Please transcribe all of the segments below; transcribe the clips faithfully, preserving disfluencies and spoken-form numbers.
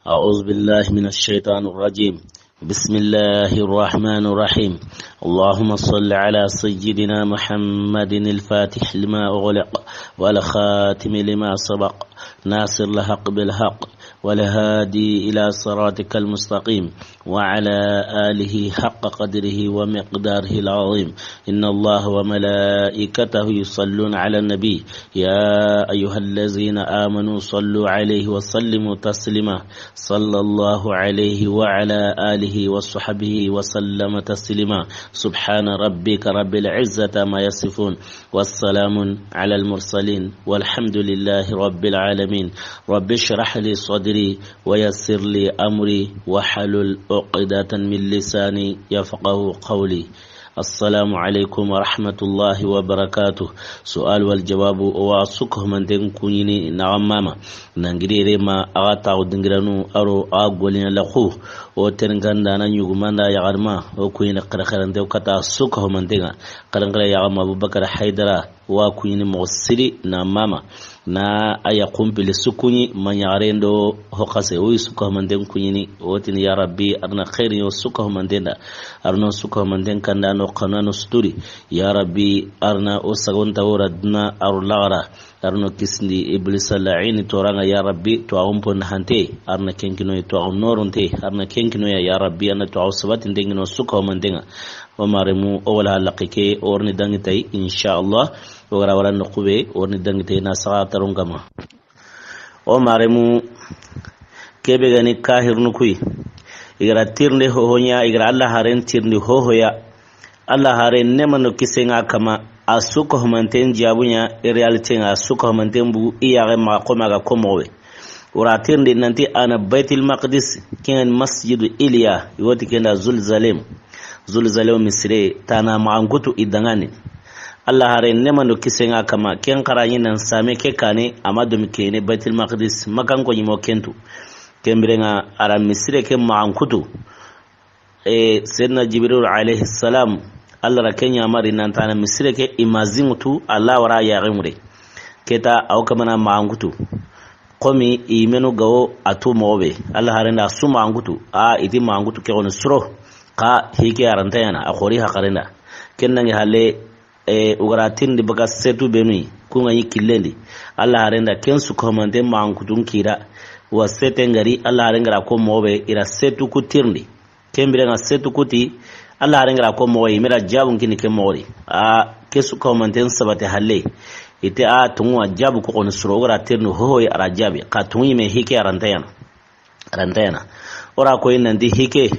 أعوذ بالله من الشيطان الرجيم. بسم الله الرحمن الرحيم. اللهم صل على سيدنا محمد الفاتح لما أغلق والخاتم لما سبق ناصر الحق بالحق والهادي إلى صراطك المستقيم وعلى آله حق قدره ومقداره العظيم. إن الله وملائكته يصلون على النبي، يا أيها الذين آمنوا صلوا عليه وسلموا تسليما. صلى الله عليه وعلى آله وصحبه وسلم تسليما. سبحان ربك رب العزة عما يصفون، والسلام على المرسلين، والحمد لله رب العالمين. رب اشرح لي صدري ويسر لي أمري واحلل عقدة من لساني يفقه قولي. Assalamu alaikum wa rahmatullahi wa barakatuh. Su'al wal jawabu, o wa su ko manten kuɲini na mama. Nangiri re ma aga ta o dingiranu aro a golina la khu. O ternganda na ɲugumanda ya garma, o kuɲini kare kare nte kata su ko mantenga. Kare kare ya garma Abubakar Haidara. Wa kuɲini moxo siri na mama. Na a ya kumpili su kuɲi ma ɲaxaren do hoxase, o yi su ko manten kuɲini, o tini ya Rabbi, arna xeeri yo su ko manten da, arno su ko manten kanda no xana no suturi, ya Rabbi, arna o sagonta wora duna aro laxara, arno kisindi Iblisa laini toranga, ya Rabbi, to a wumpo na hante, arna kenkino to a noronte, arna kenkino ya, ya Rabbi, arna to a sabatin dengino su ko mantenga. O maremu, o wala halaqi ke, o warni dangi tay, inshallah. O gara wara no kube, o warni dangi tay na saga taron kama. O maremu, kebe gani kahirnu kuyi. Igara tirnde hohonya, igara Allah haren tirndi hohoya. Allah haren nemano kisenga kama, a su ko manten jabunya, e realite nga a su ko manten bu, i yare ma ko maga ko mowe. Wara tirndi nanti ana Baitul Maqdis, ken Masjidu Iliya, iwoti kenda Zulzalem. Zulzalem Misire, tana maxankutu i dangani. Allah hare nemando kisenga kama, ken xaraɲi nan same ke kane, ama domi kene Baitul Maqdis, makan ko ɲimo kentu. Kembirenga ara Misire ke maxankutu. E, Seydina Jibril alayhi salam, Allah ra ke ɲamari nan tana Misire ke imazin tu, Allah wara yaxe mure. Keta aw kamana maxankutu. Komi i menu gawo a tu moxo be. Allah harenda su maxankutu. A, iti maxankutu ke xoni suro. Xa hike arantayana, a xori haxarenda. Ken nangi halle, e, ugara tindi baka setu benu yi. Kunga yi killendi. Allah harenda ken su komante maxankutun kira. Wa sete ngari, Allah harengara ko moxo be, ira setu ku tirndi. Kembirenga setu kuti, Allah harengara ko moxo yi, mira jabun kini ke moxo di. A, ke su ko manten sabate halle. Ite a tungu a jabu ko kono suro, gara ternu hohoy ara jabi. Ka tungu me hike arantayana. Arantayana. Ora ko nanti hike,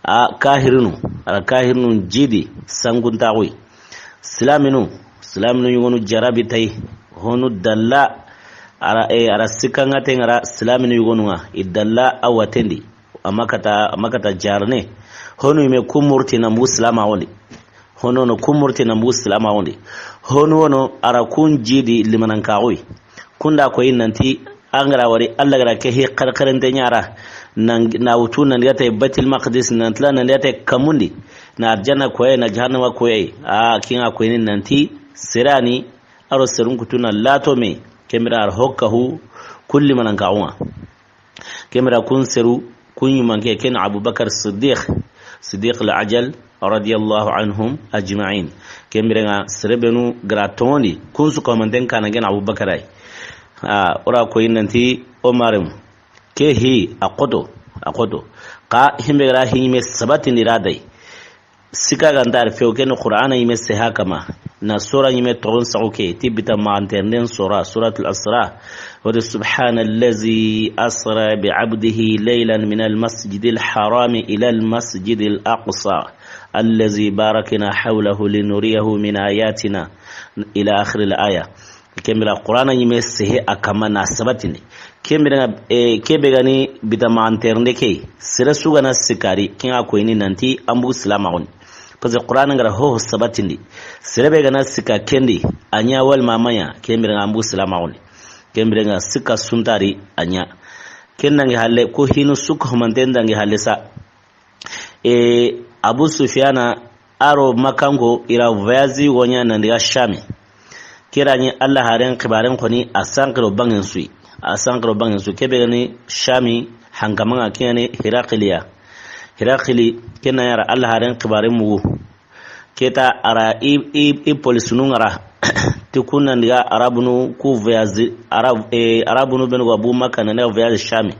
a kahirinu, ara kahirinu jidi, sangunta koy. Silaminu, silaminu yugonu jarabi tay. Honu dalla, ara, e, ara sikanga tengara silaminu yugonu nga. I dalla awatendi. Amakata, amakata jarne. Honu ime kumurti na mbu silama wondi. Hono no kumurti na mbu silama wondi. Honu wono ara kun jidi limanan kaxoy. Kunda koyi nanti angara wari Allah gara ke hi xarxarante ɲara. Nan, na wutu nan gata Baitul Maqdis nan tla nan gata kamundi. Na arjana koye na jahannama koye. A kinga koyini nanti sirani aro serun kutuna lato me. Kemira ar hokkahu kulli manan kaxunga. Kemira kun seru, kun yumanke ken Abubakar Siddiq, Siddiq al-Ajal, radiyallahu anhum ajma'in. Kemira nga serebenu gara tondi, kun su komanten kana gen Abubakar ay. A, ora koyi nanti Omarem. Ke hi a koto, a koto. Ka himbe gara hi me sabati ni radai. Sika ganta ar few ken Qur'ana yime seha kama. Na sura yime togon saxu ke, ti bita maxanternden sura, Suratul Isra. Wadi subhanallazi asra bi abdihi laylan min al masjidil harami ila al masjidil aqsa. Allazi barakna hawlahu linuriyahu min ayatina. Ila akhiril aya. Kembira Qur'ana yime sehe a kama na sabatini. Kembira, e, kebe gani bita maxanternde ke. Sere su gana sikari, kinga koyini nanti ambu silama goni. Parce que Qur'ana ngara ho sabatindi. Sere be gana sika kendi, anya wal mamaya, kembira ambu silama goni. Kembira nga sika suntari anya. Ken nangi halle, ko hinu suk homanten dangi halle sa. E, Abu Sufyana aro Makanko ira voyage wonya nandiga Shami. Kira ni Allah haren xibaren xoni a sankiro bangen sui. A sankiro bangen sui. Kebe ni Shami Hankamaŋa ke ŋa ni Hirakili ya. Hirakili ke na ya ra Alla haren xibaare mugu. Ke ta a ra i, i, i polisinun ŋa ra. Ti kun na ndi ga Arabunu ku voyage, Arab-, eh, Arabunu benu ga bu Makka na ndi ga voyage Shami.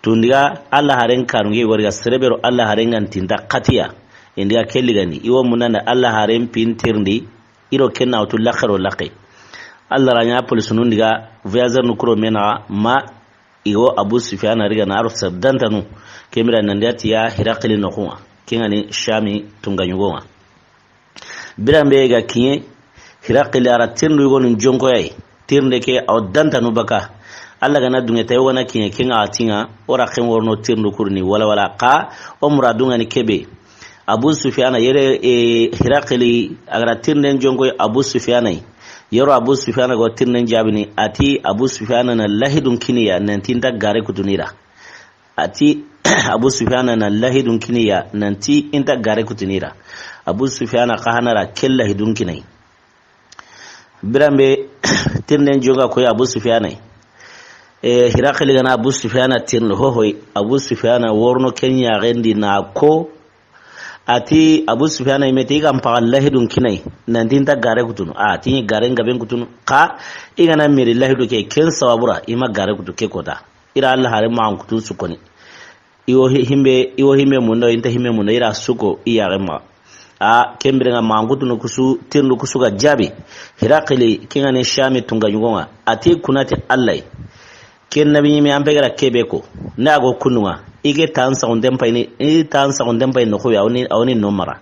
Tun ndi ga Alla haren kanunge wori ga sere be ro Alla haren ŋa ntinta xatiya. I ndi ga ke ligandi. I wo munana Alla haren pin tirindi. I ro ke na wutu laxe ro laxe. Alla ra ɲa polisinun ndi ga voyageur nu kuro me na ma I go Abu Sufyana ri ga na a ro sere dantanu. Ke mira nan ndi a ti ya Hirakili noxun ŋa. Ke ŋa ni Shami tunga ɲugo ŋa. Biran be ga kiɲe Hirakili a ra tirindi yogonu jonko ya yi. Tirinde ke a wo dantanu baka. Alla ga na duŋe ta yogo na kiɲe ke ŋa a ti ŋa o ra ken worono tirindi kuru ni wala wala xa o muradu ŋa ni ke be. Abu Sufyana yere, e, Hirakili a ga ra tirinden jonko Abu Sufyana yi. Yero Abu Sufyana go tirinden jaabini a ti Abu Sufyana na lahidun kini ya nanti nta gare kutunu i ra. A ti Abu Sufyana na lahidun kini ya nanti nta gare kutunu i ra. Abu Sufyana xa hana ra ke lahidun kini a yi. Biran be tirinden jonko ko ya Abu Sufyana yi. E, Hirakili ga na Abu Sufyana tirindi hohoy. Abu Sufyana worono ke ɲaxen di na ko A ti Abu Sufyana i me ti i ga n paxa lahidun kini a yi, nanti nta gare kutunu. A ti ɲi gare n gaben kutunu. Xa i ga na miri lahidu ke, ken sababu ra, i ma gare kutu ke kota. I ra Alla hare ma an kutu su koni. I wo hi-, himbe, i wo himbe mundo, i nta himbe mundo, i ra su ko, i yaxe ma. A, ken biren ŋa ma an kutunu kusu, tirindi kusu ga jaabi. Hirakili, ke ŋa ni Shami tunga ɲugo ŋa. A ti kuna ti Alla yi. Ken nabi ɲime an pegara kebe ko. Na go kundu ŋa. I ke tan saxunten payini, i tan saxunten payini noxu be, a wo ni, a wo ni no mara.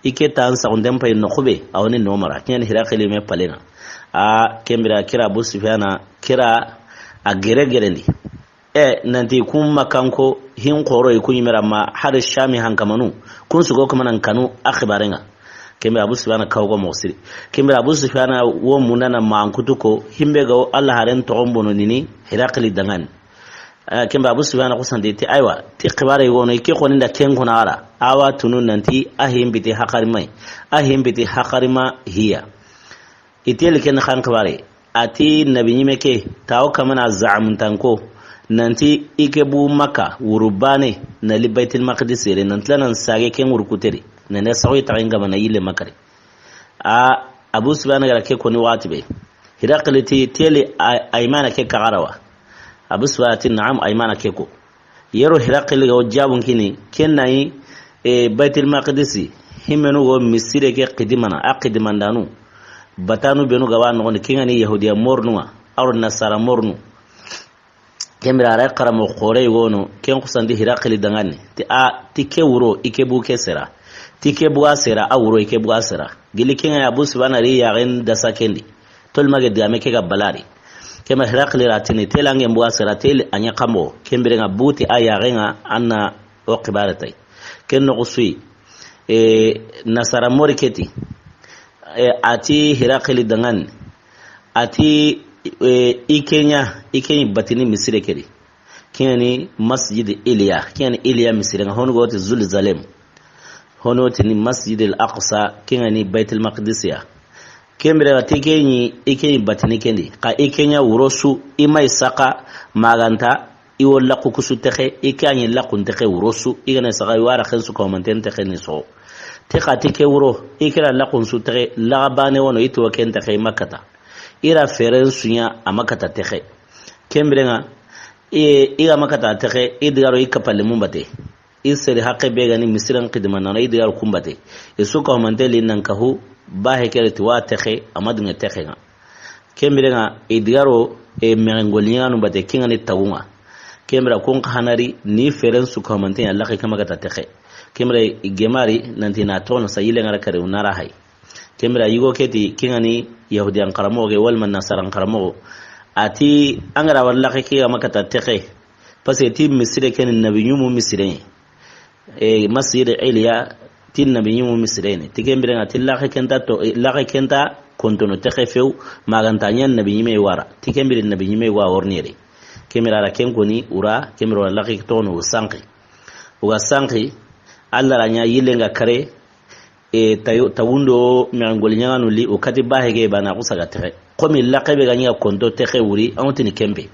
I ke tan saxunten payini noxu be, a wo ni no mara. Ken Hirakili me pale ŋa. A, ken bira kira Abu Sufyana, kira a gere gere ndi. E, nanti kun ma kanko, hin xoro i kun ɲimera ma, hari Shami hankamanu, kun su go kamanan kanu, a xibaren ŋa. Ken bira Abu Sufyana kawo go moxo siri. Ken bira Abu Sufyana wo mundana ma an kutu ko, himbe ga wo Alla haren toxon bono nini, Hirakili danŋani. Eh, ken bira Abu Sufyana xusandi ti, aywa, ti xibare yogo no, i ke xoni nda ken kona ara. Awa tunu nanti, a himbiti hakarima yi. A himbiti hakarima hiya. I teli ken xan xibare. A ti nabi ɲime ke, tawo kamana zaamtan ko, nanti i ke bu Makka, wuru bane, na li Baytil Maqdis yere, nanti lanan sage ken wuru kuteri, na ne saxoy taxin gama na yille Makka ri. A, Abu Sufyana gara ke koni waxati be. Hirakili ti, teli a, Aymana ke kaxara wa. Abu Sufyana ti, naam, Aymana ke ko. Yero Hirakili ga wo jaabun kini, ken na yi, e, Baytil Maqdisi, himmenu go misire ke xidimana, a xidimandanu. Batanu benu ga wa noxondi, ken ŋa ni Yahudiya morinu ŋa, a ro Nasara morinu. Ken bira a ra xaramo xore yogo no, ken xusandi Hirakili danŋani. Ti a, ti ke wuro, i ke bu ke sera. Ti ke bu a sera, a wuro, i ke bu a sera. Gili ken ŋa ya Abu Sufyana ri yaxen dasa ken di. Tol mage digame ke ga balari. Ken ma Hirakili ra tini, teli angen bu a sera, teli a ɲa xamo. Ken biren ŋa buti a yaxen ŋa, a na o xibare tay. Ken noxu su yi. E, Nasara mori ke ti. E, a ti Hirakili danŋani. A ti, e, i ke ɲa, i ke ɲi batini misire ke di. Ken ŋa ni Masjid Iliya, ken ŋa ni Iliya misire ŋa, honu go ti Zulzalem. Hono ti ni Masjid al Aqsa, ken ŋa ni Baytul Maqdis ya. Ken bire ga ti ke ɲi, i ke ɲi batini ken di. Xa i ke ɲa wuro su, i ma i saxa, maganta, i wo laxu kusu texe, i ke ɲi laxun texe wuro su, i ga na saxa, i wara xen su komanten texe ni so. Ti xa ti ke wuro, i ke ra laxun su texe, laxa bane wono, i ti wo ken texe, i ma kata. I ra feren su ɲa, a ma kata texe. Ken bire ŋa, i, i ga ma kata texe, i digaro i kapale mumbate. I seri haqe be ga ni misiren xidima nano, i digaro kumbate. I su ka humante li nan kahu, ba hekere ti wa texe, a ma dunge texe ŋa. Ken bire ŋa, i digaro, e, mexengoli ɲanu bate, ken ŋa ni tagu ŋa. Ken bire kun xa hanari, ni feren su ka humante ɲa laxe ke ma kata texe. Ken bire i gemari, nanti na toxo na sa yile ŋa ra kare, u na ra hay. Ken bire yigo ke ti, ken ŋa ni Yahudiyan xaramoxo ke, walma Nasaran xaramoxo. A ti, an ga ra wari laxe ke ga ma kata texe. Parce que ti misire ke ni nabi ɲumu misire. E, Masjid Iliya, ti nabi ɲumu misire ni. Ti ken bire ŋa, ti laxe ken ta to, laxe ken ta kontono texe few, maganta ɲa nabi ɲime wara. Ti ken bire nabi ɲime wa wornere. Ken bire a ra ken koni, u ra, ken bire wara laxe toxo no u sanqi. U ga sanqi, Alla ra ɲa yille ŋa kare, E, tayo-, tawundo mexengoli ɲaŋanu li, o kati ba hege bana ku saga texe. Komi laxe be ga ɲi ga konto texe wuri, an wutini kempe.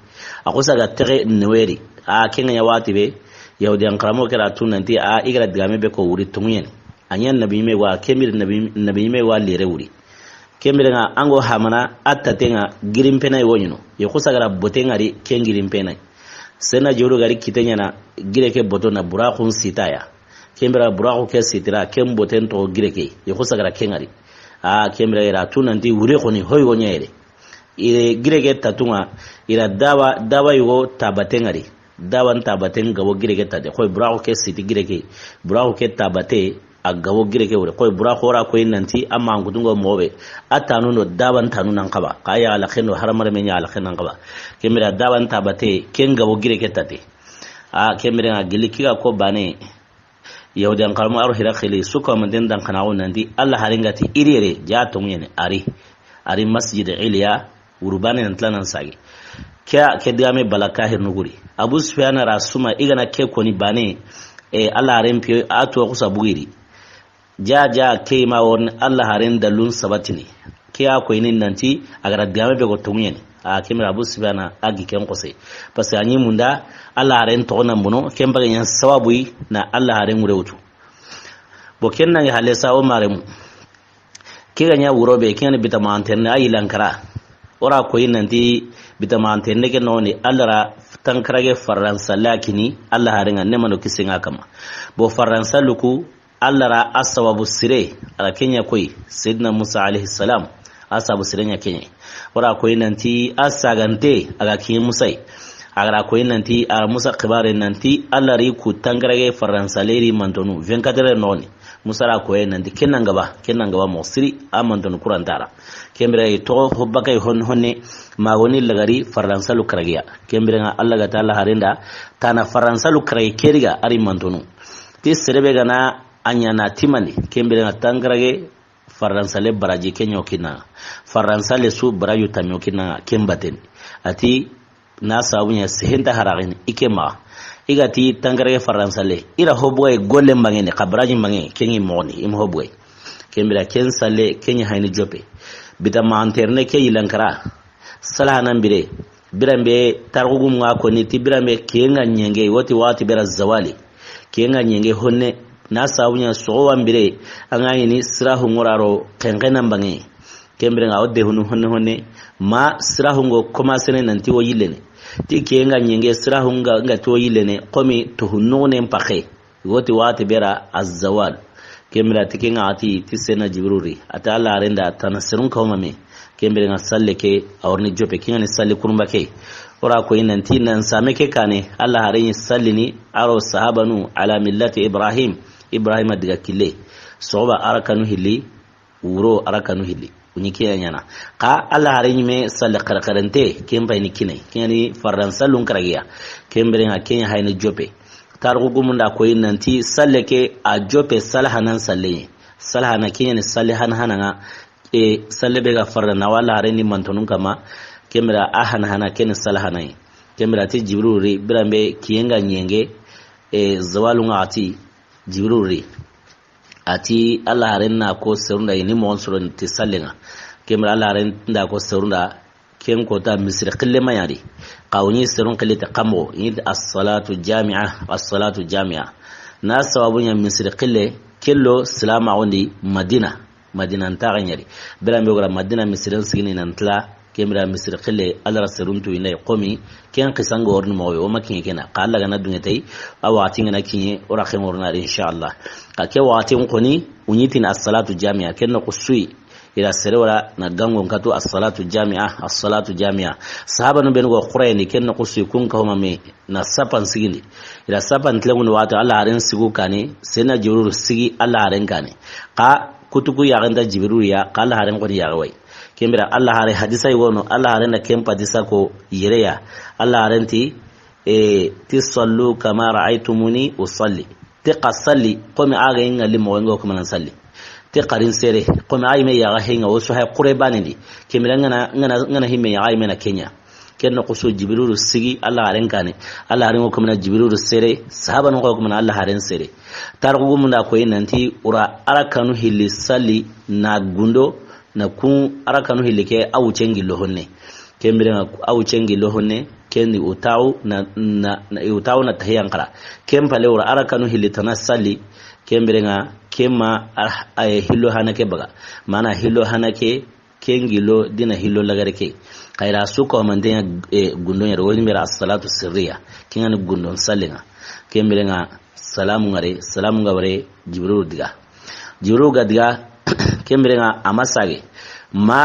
A xusa ga texe neweri. A ken ga ɲa waxati be, Yahudiyan xaranmoxo ke ra tu nanti a i ga ra digame be ko wuri tonŋu ɲa ni. A ɲa nabi ɲime wa, ken bire nabi, nabi ɲime wa lere wuri. Ken bire ŋa an go hamana a taten ŋa girinpena yi wo ɲi no. Yo xusa ga ra boten ŋari ken girinpena yi. Sena joru ga ri kite ɲaana gire ke boto na buraxun sita ya. Ken bire buraxu ke sitira ken boten toxo gire ke. Yo xusa ga ra ken ŋari. A ken bire i ra tu nanti wuri xoni hoy go ɲa yere. I re gire ke tatunŋa, i ra daba, daba yogo tabaten ŋari. Daban tabaten gabo gire ke tate. Xoy buraxu ke siti gire ke. Buraxu ke tabate a gabo gire ke wure. Xoy buraxu o ra koyi nanti a mankutunŋo moxo be. A tanu do daban tanu nan xaba. Xa ya ala xendo haramare me ɲa ala xenan xaba. Ken bire daban tabate ken gabo gire ke tate. A ken bire ŋa gilli kiga ko bane. Yahudiyan xaranmoxo a ro Hirakili su ko manten dan xana wo nanti Alla haren ga ti i ri yere ja tonŋu ɲa ni a ri. A ri Masjid Iliya wurubane nan tila nan sagi. Ke, ke digame bala kahir nuguri. Abu Sufyana ra suma i ga na ke koni bane, e, Alla haren piyo a to xusa bugiri. Ja, ja, ke ma woni Alla haren dalun sabatini. Ke a koyini nanti a ga ra digame be go tonŋu ɲa ni. A ken bire Abu Sufyana a gi ken xose. Parce que a ɲi munda Alla haren toxo nan bono, ken bage ɲa sababu yi na Alla haren ŋure wutu. Bo ken nangi hale sa o maremu. Ke ga ɲa wuro be, ken ni bitamaxantenne a yilankara. O ra koyi nanti bitamaxantenne ke noxoni Alla ra tankarage faransa lakini Alla haren ŋa ne mano kisen ŋa kama. Bo faransa luku Alla ra a sababu sire, a ra ken ɲa koyi, Seydina Musa alayhi salam, a sababu sire ɲa ken ɲa. O ra koyi nanti a sagante, a ga kiɲe Musa yi. A ga ra koyi nanti a ra Musa xibare nanti Alla ri ku tankarage faransa le ri mantonu, vingt-quatre heures noxoni. Musa ra koyi nanti ken nan gaba, ken nan gaba moxo siri, a mantonu kurantara. Ken bire i toxo hobakay hon-, honne, magoni lagari faransalu karagiya. Ken bire ŋa Alla ga ta Alla haren da, tana faransalu karagi ke diga a ri mantonu. Ti sere be ga na a ɲaana timani, ken bire ŋa tankarage faransa le baraji ke ɲo kinna. Faransa le su baraju ta ɲo kinna ken bateni. A ti na sabu ɲa sehenta haraxini i ke maxa. I ga ti tankarage faransa le. I ra hobuwa yi golle mbangeni, xa baraji mbange, ken ŋi moxoni, i ma hobuwa yi. Ken bire ken salle, ken ɲa hayni joppe. Bitamaxanterne ke yilankara. Salahanan bire. Biranbe tarxugum ŋa koni ti biranbe kiyen ŋa ɲenge woti waxati bera zawali. Kiyen ŋa ɲenge honne na sabu ɲa soxowan bire a ŋa yini sirahu ŋoraro xenxenan bange. Ken bire ŋa o dehunu honne honne ma sirahu ŋo commencene nanti wo yillene. Ti kiyen ŋa ɲenge sirahu ŋa, ŋa ti wo yillene xomi tohu nuxunen paxe. Woti waxati bera azawal. Ken bire ti ken ŋa a ti ti sena Jibril ri. A ti Alla haren da tana serun kawma me. Ken bire ŋa salle ke a worni joppe ken ŋa ni salli kurumba ke. O ra koyi nanti nan same ke kane Alla haren ɲi sallini a ro sahabanu ala millati Ibrahim. Ibrahima diga kille. Soxoba a rakanu hilli. Wuro a rakanu hilli. Kuɲi kiya ɲana. Xa Alla haren ɲi me salle xaraxarante, ken pay ni kine. Ken ni faran sallun karagiya. Ken bire ŋa ken ɲa hayni joppe. Tarixu gumun da koyi nanti salle ke a joppe salhanan salle. Salhana ken ɲa ni salle hana hana ŋa. E, salle be ga farda na wala haren ni mantonun kama. Ken bire a hana hana ken ni salhana yi. Ken bire a ti Jibril ri, biranbe kiyen ŋa ɲenge, e, zawalun ŋa a ti Jibril ri. A ti Alla haren na ko serun da i ni moxon soro ti sallen ŋa. Ken bire Alla haren da ko serun da ken kota misiri xille ma ɲa di. Xa wo ɲi serun xille ti xa moxo, i ni ti assalatu jamia, assalatu jamia. Na sababu ɲa misiri xille, kello silamaxun di Madina. Madina nta xa ɲa di. Biranbe wo ga ra Madina misiren sigini nan tila, ken bire misiri xille, Alla ra serun tu i na yi xomi, ken xisan ga worni moxo be, o ma kiɲe ken na. Xa Alla ga na duŋe tay, a waxati ŋa na kiɲe, o ra xen worna di, inshallah. Xa ke waxati n xoni, wo ɲi tini assalatu jamia, ken noxu su yi. I ra sere wara na gangon katu assalatu jamia, assalatu jamia. Sahabanu benu go xurayeni, ken noxu su yi, kun ka huma me, na sapan sigindi. I ra sapan tilengundi waxati, Alla haren sigu kane, sena Jibril sigi, Alla haren kane. Xa kutuku yaxen da Jibril ya, xa Alla haren xoni yaxe wa yi. Ken bire Alla hare hadisa yi wono, Alla haren da ken hadisa ko yere ya. Alla haren ti, e, ti sallu kama ra'aytumuni usalli. Ti xa salli, xomi a ga ŋa li moxo ŋa o kuma nan salli. Ti xarin sere, xomi a yi me yaxa he ŋa o su hay xure bane di. Ken bire ŋa na, ŋa na, ŋa na hi me yaxa yi me na ken ɲa. Ken noxu su Jibrilu sigi, Alla haren kane. Alla haren ŋo kuma na Jibrilu sere, sahabanu ŋo kuma na Alla haren sere. Tarixu gumun da koyi nanti o ra a rakanu hilli salli na gundo, na kun a rakanu hilli ke a wucen gillo honne. Ken biren ŋa, a wuccen gillo honne, ken di o tawo na, na, na, o tawo na tahiyan xara. Ken palle wara a rakanu hilli tana salli, ken biren ŋa, ken ma, ah, ay, hillo hana ke baga. Mana hillo hana ke, ken gillo dina hillo lagare ke. Xayra su ko manten ya, eh, gundo ɲa do, woni mera as-salatu sirriya. Ken ŋa ni gundon sallen ŋa. Ken biren ŋa, salamu ŋa ri, salamu ga wari, Jibrilu diga. Jibrilu ga diga, ken biren ŋa a ma sage. Ma,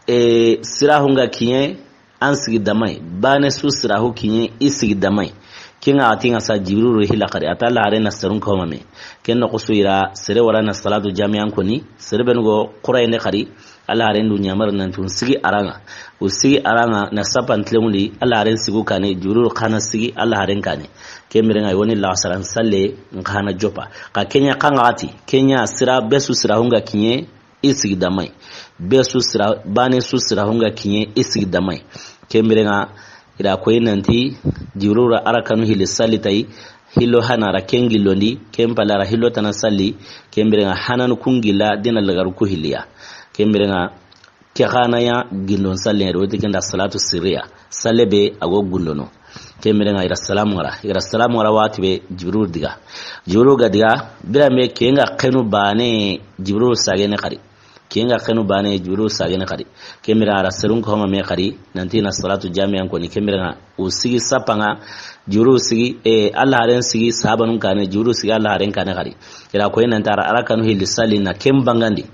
eh, sirahun ga kiɲe, an sigi damai. Bane su sirahu kiɲe, i sigi damai. Ken ŋa a ti ŋa sa Jibrilu ri hila xari. A ti Alla haren na serun kahuma me. Ken noxo su i ra, sere wara na salatu jami'an koni. Sere benu go xurayinde xari. Alla haren du ɲamar nan tun sigi a ra ŋa. U sigi a ra ŋa na sapan tilemundi, Alla haren sigu kane, Jibrilu xa na sigi, Alla haren kane. Ken biren ŋa i woni laxasaran salle, n xa na joppa. Xa ken ɲa xa ŋa a ti, ken ɲa sira, be su sirahun ga kiɲe, i sigi damai. Be su sira, bane su sirahun ga kiɲe, i sigi damai. Ken biren ŋa, i da koyi nanti, Jibrilu ra a rakanu hilli salli tayi, hillo hana ra ken gillondi, ken palle ra hillo tana salli, ken biren ŋa hananu kun gilla, dina lagaru ku hilliya. Ken biren ŋa, ke xa na ya gundon sallen ya, woti ken da salatu sirriya. Salle be a go gundono. Ken biren ŋa i ra salamu ŋa ra. I ra salamu ŋa ra waxati be Jibrilu diga. Jibrilu ga diga, biren be ken ŋa xenu bane Jibrilu sagene xari. Ken ŋa xenu bane Jibrilu sagene xari. Ken biren a ra serun kahuma me xari, nanti na salatu jami'an koni ken biren ŋa. U sigi sapan ŋa, Jibrilu sigi, eh, Alla haren sigi sahabanun kane, Jibrilu sigi Alla haren kane xari. I ra koyi nanti a ra a rakanu hilli salli na ken bangandi.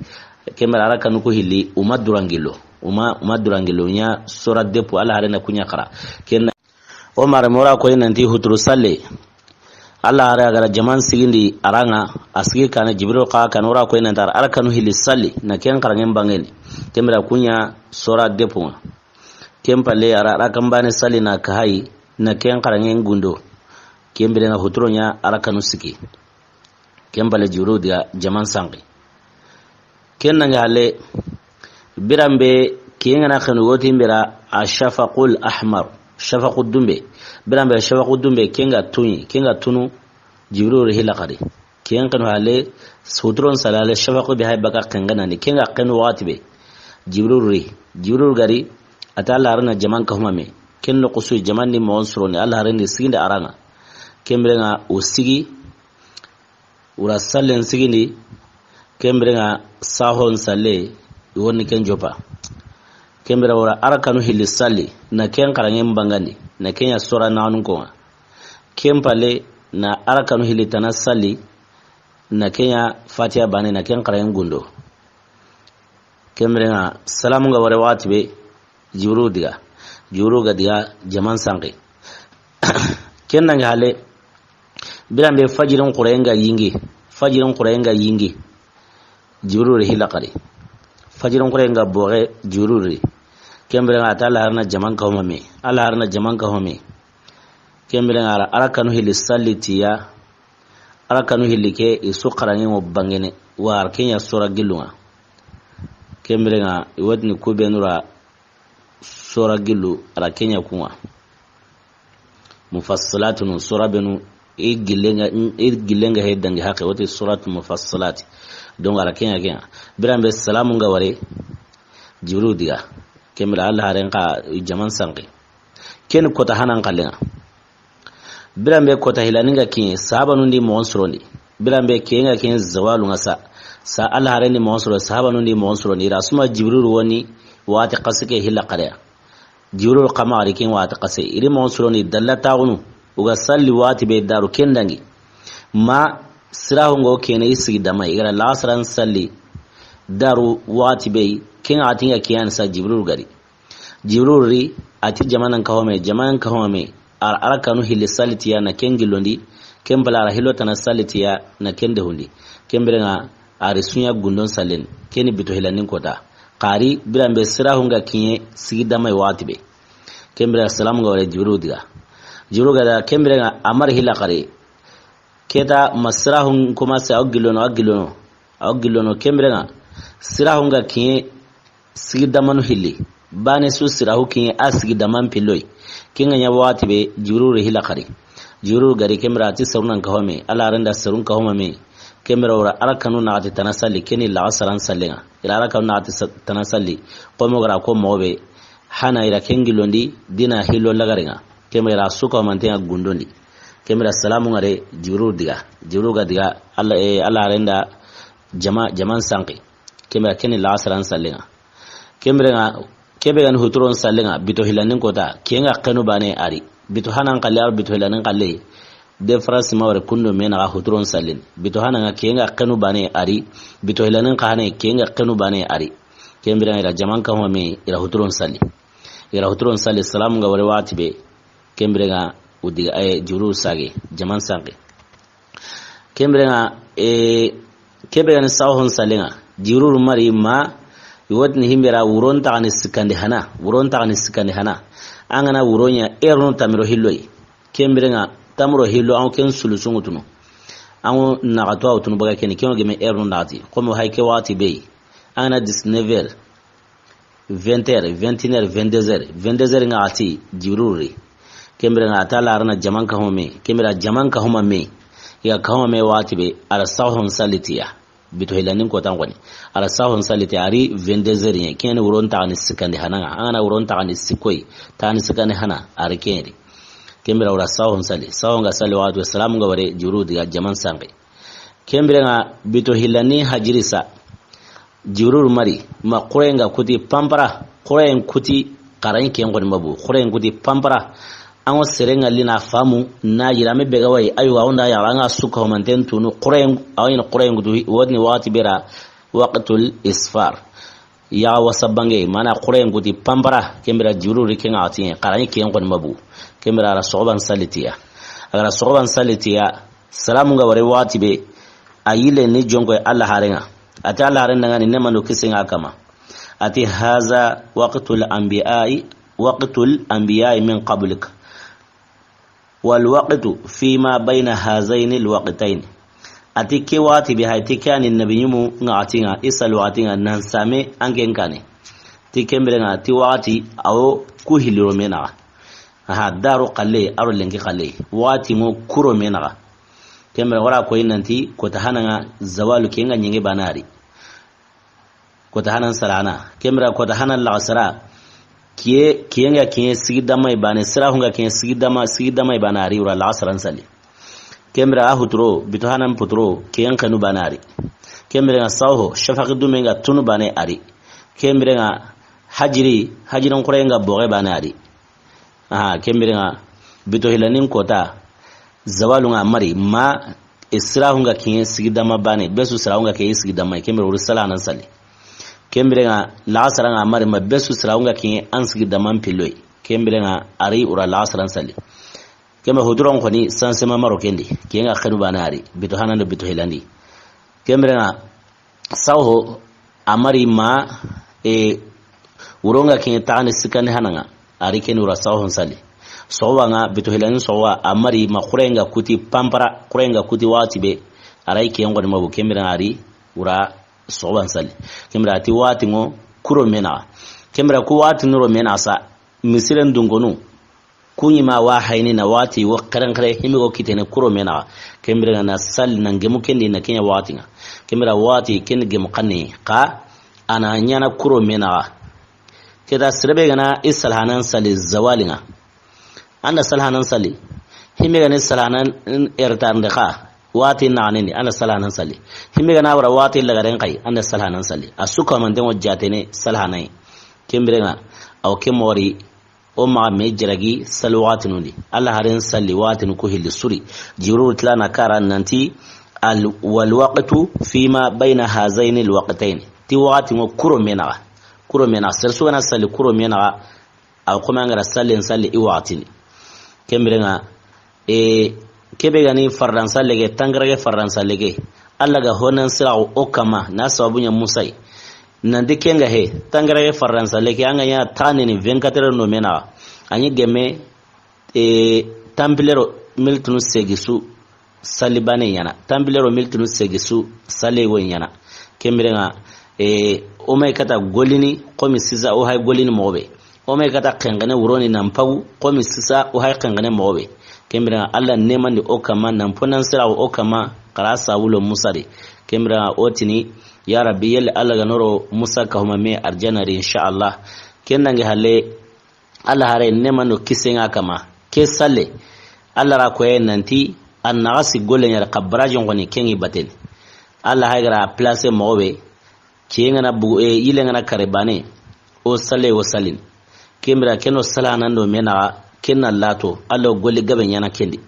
Ken biren a rakanu ku hilli, u ma duran gillo. U ma, u ma duran gillo, ɲa sora depu, Alla haren na ku ɲa xara. Ken na, Omar mora koyi nanti huturu salle. Alla haren a ga ra jaman sigindi a ra ŋa, a sigi kane Jibrilu xa kane, o ra koyi nanti a ra a rakanu hilli salli, na ken xaranŋen bangeni. Ken biren ku ɲa sora depu ŋa. Ken palle a ra a rakan bane salli na kahayi, na ken xaranŋen gundo. Ken biren ŋa huturo ɲa a rakanu siki. Ken palle Jibrilu diga jaman sanki. Ken nange halle, biren be ken ŋa na xenu woti mbira a shafaqul ahmar, shafaqu dunbe. Biren be shafaqu dunbe ken ga tuɲi, ken ga tunu, Jibrilu ri hila xari. Ken xenu halle, suturon salale shafaqu be hay baka ken ŋa nani, ken ga xenu waxati be. Jibrilu ri, Jibrilu ga ri, a ti Alla haren na jaman kahuma me. Ken noxo su jaman ni moxon soro ni, Alla haren di sigindi a ra ŋa. Ken biren ŋa u sigi, u ra sallen sigindi, ken biren ŋa sahon salle, i woni ken joppa. Ken biren wara a rakanu hilli salli, na ken xaranŋen bangandi, na ken ɲa sora naxanun ko ŋa. Ken palle na a rakanu hilli tana salli, na ken ɲa Fatiha bane, na ken xaranŋen gundo. Ken biren ŋa salamu ga wari waxati be, Jibrilu diga. Jibrilu ga diga jaman sanki. Ken nange halle, biren be fajirin xurayen ga yingi, fajirin xurayen ga yingi, Jibrilu ri hila xari. Fajirin xurayen ga boxe, Jibrilu ri. Ken biren ŋa a ti Alla haren na jaman kahuma me, Alla haren na jaman kahuma me. Ken biren ŋa a ra a rakanu hilli salli tiya, a rakanu hilli ke i su xaranŋen ŋo bangene, wa a ra ken ɲa sora gillun ŋa. Ken biren ŋa i wotini ku benu ra sora gillu, a ra ken ɲa ku ŋa. Mufassalatu nu sora benu, i gillen ga, i gillen ga he dangi haqe, woti suratu mufassalati. Donc a ra ken ɲa ken ŋa. Biren be salamu ga wari, Jibrilu diga. Ken biren Alla haren xa jaman sanki. Ken kota hanan xallen ŋa. Biren be kota hilani nga kiɲe, sahabanun di moxon sorondi. Biren be ke nga kiɲe zawalu nga sa. Sa Alla haren di moxon sorondi, sahabanun di moxon sorondi. I ra suma Jibrilu woni waxati xase ke hilla xareya. Jibrilu xa ma ari ken waxati xase. I ri moxon sorondi dalla taxunu. O ga salli waxati be daru ken dangi. Ma siraxu nga o kene i sigi dama. I ga ra laxasaran salli daru waxati be. Ken waxati nga kiɲe sa Jibrilu gari. Jibrilu ri, a ti jamanan kahome, jamanan kahome, ar-, arakanu hilli salitiya na ken gillondi, ken bala ara hilo tana salitiya na ken dehundi. Ken birenga ari sunya gundon sallen, keni bito hilandin kota. Xari biranbe siraxu nga kiɲe sigi damay waxati be. Ken birenga salamu nga wara Jibrilu diga. Jibrilu gada ken birenga amar hila xari. Keta ma siraxu commencé aw gillono, aw gillono, aw gillono ken birenga. Siraxu nga kiɲe sigi damanu hilli. Bane su siraxu kiɲe a sigi daman pilloy. Ken ga ɲa waxati be Jibrilu ri hila xari. Jibrilu gari ken bira a ti serunan kahome. Alla renda serun kahoma me. Ken bira wara arakanu naxati tana salli keni laxasaran sallenga. Ira arakanu naxati sa-, tana salli. Komo gara ko moxo be. Hana i ra ken gillondi dina hillo lagarenŋa. Ken bire i ra suka mantenŋa gundondi. Ken bire salamu ŋa re Jibril diga. Jibril ga diga Alla, eh, Alla renda jama, jaman sanki. Ken bire ken ni laxasaran sallenŋa. Ken bire ŋa, ke be ga ni huturon sallenŋa, bito hilanin kota, ken ŋa xenu bane a ri. Bito hanan xalle a ro bito hilanin xalle. Différence ma wari kundo me naxa huturon sallin. Bito hanan ŋa ken ŋa xenu bane a ri. Bito hilanin xa hane ken ŋa xenu bane a ri. Ken bire ŋa i ra jaman kahuma me, i ra huturon salli. I ra huturon salli, salamu ga wari waxati be. Ken bire ŋa u diga, eh, Jibril sage, jaman sanki. Ken bire ŋa, eh, ke be ga ni saxon sallenŋa, Jibril mari ma, i wa tini himbe ra wuron taxani sikkandi hana, wuron taxani sikkandi hana. An ga na wuro ɲa, heure nu tamiro hilloyi. Ken bire ŋa, tamiro hillo, an ken sulusunŋu tunu. An naxato a wutunu baga keni, ken ŋa geme heure nu naxati. Comme hay ke waxati be yi. An ga na dix-neuf heures, vingt heures, vingt et une heures, vingt-deux heures, vingt-deux heures ŋa a ti Jibril ri. Ken bire ŋa a ta la arana jaman kahuma me, ken bire jaman kahuma me, i ga kahuma me waxati be, a ra saxon salli ti ya. Bito hilanin kotan xoni. A ra saxon salli ti ya, a ri vingt-deux heures ɲa, ken ni wuron taxani sikkandi hana ŋa, an ga na wuron taxani sikkoyi, taxani sikkandi hana, a ri ken ri. Ken bire a ra saxon salli, saxon ga salli waxati be, salamu ga wari Jibril diga jaman sanki. Ken bire ŋa bito hilani hajiri sa. Jibril mari, ma xurayen ga kuti pampara, xurayen kuti xaraɲi ken xoni mabu, xurayen kuti pampara. An ŋa sere ŋa li na famu, na yirame be ga wayi, aywa, o nda ya, an ŋa suka ho manten tunu, xurayen, a wa ɲi xurayen kutu, wotini waxati be ra, waqtul isfar. Ya wasa bange, mana xurayen kuti pampara, ken bire Jibril ri ken ŋa a ti ɲe, xaraɲi ken xoni mabu, ken bire a ra soxoban salli ti ya. A ga ra soxoban salli ti ya, salamu ga wari waxati be, a yille ni jonko Alla haren ŋa. A ti Alla haren ŋa ni ne mando kisen ŋa kama. A ti haza waqtul anbiya'i, waqtul anbiya'i min qablik. Wal waqtu fima bayna hazaini al waqtayn. A ti ke waxati be hay ti ke ani nabi ɲumu ŋa a ti ŋa, i sal waxati ŋa nan same an ken kane. Ti ken bire ŋa ti waxati a wo ku hiliro me naxa. Aha, daro xalle, a ro lenki xalle. Waxati ŋo kuro me naxa. Ken bire wara koyi nanti kota hana ŋa zawalu ken ŋa ɲenge bane a ri. Kota hanan sarana. Ken bire kota hanan laxasara. Kiye, kiyen ga kiyen sigi dama i bane, siraxun ga kiyen sigi dama, sigi dama i bane a ri wura laxasaran salli. Ken bire a huturo, bito hanan puturo, kiyen xenu bane a ri. Ken bire ŋa sawho, shafaqi dumen ga tunu bane a ri. Ken bire ŋa hajiri, hajirin xurayen ga boxe bane a ri. Aha, ken bire ŋa bito hilanin kota, zawalu ŋa mari, ma, e, siraxun ga kiyen sigi dama bane, besu siraxun ga kiyen sigi dama, ken bire wuri sala nan salli. Ken bire ŋa laxasara ŋa mari, ma besu siraxun ga kiyen an sigi dama pilloy. Ken bire ŋa a ri wura laxasaran salli. Ken bire huturon xoni, sansema maro kendi, kiyen ga xenu bane a ri, bito hanan do bito hilandi. Ken bire ŋa sawho, a mari ma, e, wuron ga kiyen taxani sikkandi hana ŋa, a ri ken wura sawhon salli. Soxoba ŋa, bito hilani soxoba, a mari ma xurayen ga kuti pampara, xurayen ga kuti waxati be, a ra yi kiyen xoni mabu, ken bire ŋa a ri wura soxoban salli. Ken bire a ti waxati ŋo kuro me naxa. Ken bire ku waxati nuro me naxa sa, misiren dunkonu, Kuɲi ma wa hayni na waxati wo xerenxere himi go kitene kuro me naxa. Ken bire ŋa na salli na ngemu kendi na ken ɲa waxati ŋa. Ken bire waxati ken gemu xanne xa a na ɲaana kuro me naxa. Ke ta sere be ga na i salhanan salli zawali ŋa. An da salhanan salli. Himi ga ni salhanan ertarnde xa. Waxati naxanendi, an da salhanan salli. Himi ga na wara waxati lagaren xa yi, an da salhanan salli. A su ka manten ŋo jaatene salhanai. Ken bire ŋa, aw ke mori O maxa me jaragi salli waxatinu ndi. Alla haren salli waxatinu ku hilli suri. Jibril tilana kara nanti al, wal waqtu fima bayna hazayni al waqtayn. Ti waxati ŋo kuro me naxa. Kuro me naxa. Sere su ga na salli kuro me naxa. Aw xo me an ga ra sallen salli i waxatini. Ken bire ŋa, E, ke be ga ni fardan salle ke, tangarage fardan salle ke. Alla ga honan siraxu o kama, na sababu ɲa Musa yi. Nanti ken ga he, tangarage fardan salle ke, an ga ɲa taxanini vingt-quatre heures no me naxa. A ɲi gemme, e, tanpilero miltunu segisu salli bane ɲaana. Tanpilero miltunu segisu salli wo ɲaana. Ken bire ŋa, e, o may kata golini, komi sisa o hay golini moxo be. O me kata xenxene wuroni nan pagu, komi sisa o hay xenxene moxo be. Ken bire ŋa Alla nemandi o kama, nan ponan siraxu o kama, xara sawulo Musa di. Ken bire ŋa o tini, ya Rabbi, yelle Alla ga noro Musa kahuma me arjana di, insha Allah. Ken dangi halle, Alla haare neema do kisiye ŋa a kanma. Ke salle, Alla ra koye nanti a naxasi golle ɲa ri, xa barajin xoni ke ŋi bateni. Alla haare ga ra place moxo be, ke ŋa na bugu, e, yille ŋa na kare baane, o salle o sallini. Ken bire ken do sallahana ndo me naxa, ken na lato, Alla wo golli gabe ɲaana ken di.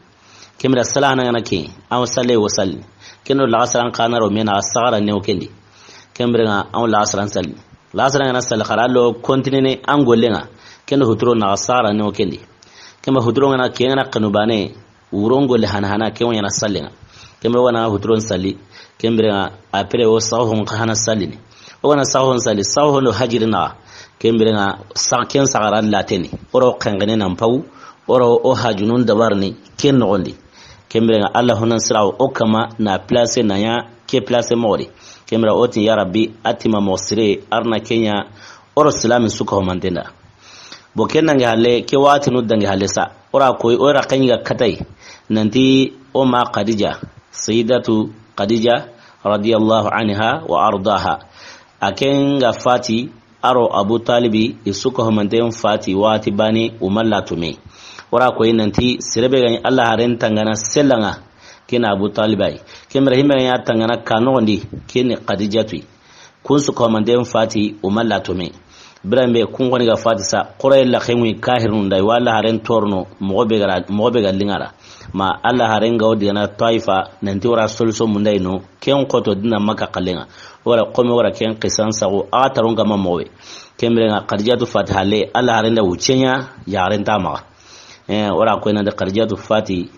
Ken bire sallahana ŋa na ke, an wo salle o sallini. Ken do laxasaran xa na ro me naxa, saxara ne wo ken di. Ken bire ŋa an wo laxasaran salli. Laxasaran ga na salli xara, Alla wo continuene an golle ŋa. Ken do huturo naxa, saxara ne wo ken di. Ken bire huturo ŋa na ke ŋa na xanu baane, wuron golle hana hana, ken wo ɲaana sallen ŋa. Ken bire o ga na huturon salli, ken bire ŋa, après o saxo hon xa hana sallini. O ga na saxo hon salli, saxo hon do hajiri naxa, ken bire ŋa, sa-, ken saxara lateni. O ro xenxene nan pagu, o ro o hajunun dabarini ken noxon di. Ken bire ŋa Alla honan sirawo o kanma na place na ɲa ke place moxo di. Ken bire o ti ya Rabbi, a ti ma moxo sire, a ri na ke ɲa o ro silamin su ka ho mantenda. Bon, ken dangi halle, ke waxatinu dangi halle sa. O ra koyi, o ra xa ɲi ga katayi nanti o ma Khadija, Sayyidatu Khadija radiyallahu anha wa ardaha. A ken ga fati, a ro Abu Talibi, i su ka ho manten fati waxati baane, o ma latume. O ra koyi nanti sere be ga ɲi Alla haaren tangana sella ŋa, ken ni Abu Talibi yi. Ken bire hi be ga ɲi a tangana ka noxon di, ken ni Khadijatu yi. Kun su ka ho manten fati, o ma latume. Biran be kun xoni ga fati sa, Qurayza laxen ŋa i kahirun da, i wa Alla haaren torono, moxo be ga ra, moxo be ga liŋa ra. Ma Alla haaren ga o digana Taifa, nanti o ra solution mundayi no, ken xoto dina Makka xallen ŋa. O ra xo me, o ra ken xisan saxu, a ga taron kanma moxo be. Ken bire ŋa Khadijatu fati halle, Alla haaren da wucce ɲa, yaxaren nta maxa. Eh, o ra koyi nanti Khadijatu fati,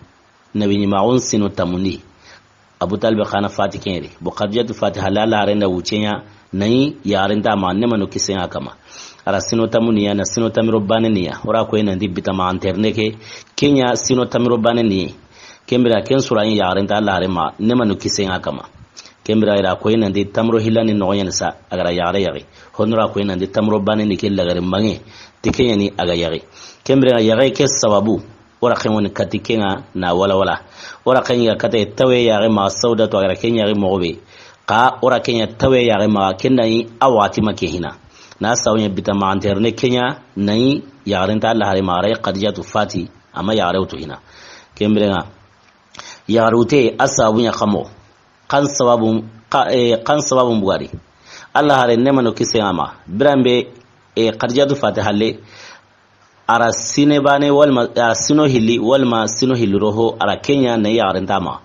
Nabi ɲimaaxun sino tanmundi. Abu Talibi xa na fati ken ri. Bon, Khadijatu fati halle, Alla haaren da wucce ɲa, na ɲi yaxaren nta maxa, neema do kisiye ŋa a kanma. A ra sino tanmundi ya, na sino tanmu do baane ni ya. O ra koyi nanti bita maxanterinde ke, ke ɲa sino tanmu do baane ni. Ken bire ken su ra ɲi yaxaren nta Alla haaren maxa, neema do kisiye ŋa a kanma. Ken bire i ra koyi nanti tanmu do hillandi noxo ɲaana sa, a ga ra yaxare yaxi. Hono ra koyi nanti tanmu do baane ni ke lagare maŋe, ti ke ɲa ni a ga yaxi. Ken bire ŋa yaxe ke sababu, o ra xen ŋoni kati ke ŋa na wala wala. O ra xen ŋa kate tawe yaxe maxa Sawdatu, a ga ra ke ɲa yaxi moxo be. Xa o ra ke ɲa tawe yaxe maxa, ken da ɲi a waxati ma ke hina. Na sawu ɲa bita maxanterinde ke ɲa, na ɲi yaxaren nta Alla haaren maxa, a ra Khadijatu fati, a ma yaxare wutu hina. Ken bire ŋa, yaxare wute a sababu ɲa xa moxo. Xan sababu, xa, eh, xan sababu mbugari. Alla haaren neema do kisiye ŋa a maxa. Biran be, eh, Khadijatu fati halle, a ra sine baane walma, a ra sino hilli walma sino hilli roho, a ra ke ɲa na yaxaren nta maxa.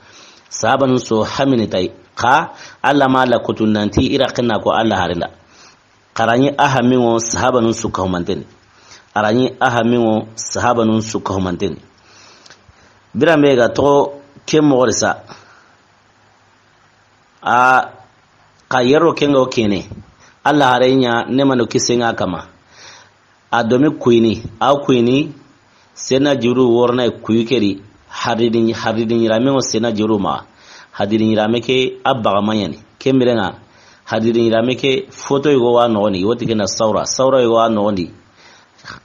Sahabanun su hamini tayi. Xa Alla ma la kutu nanti i ra xenna ko Alla haaren da. Xa ra ɲi a haminŋo sahabanun su ka ho manten ni. A ra ɲi a haminŋo sahabanun su ka ho manten ni. Biran be ga toxo ke moxo ri sa. A xa yero ke ŋa o kene. Alla haaren ɲa neema do kisiye ŋa a kanma. A do mi kuyini, a kuyini, Seydina Jibrilu wo ri na kuyi ke ri, hadidin, hadidin yiraame ŋo Seydina Jibrilu maxa. Hadidin yiraame ke a baga ma ɲa ni. Ken bire ŋa, hadidin yiraame ke foto yogo wa noxon di, wo ti ken na Sawra, Sawra yogo wa noxon di.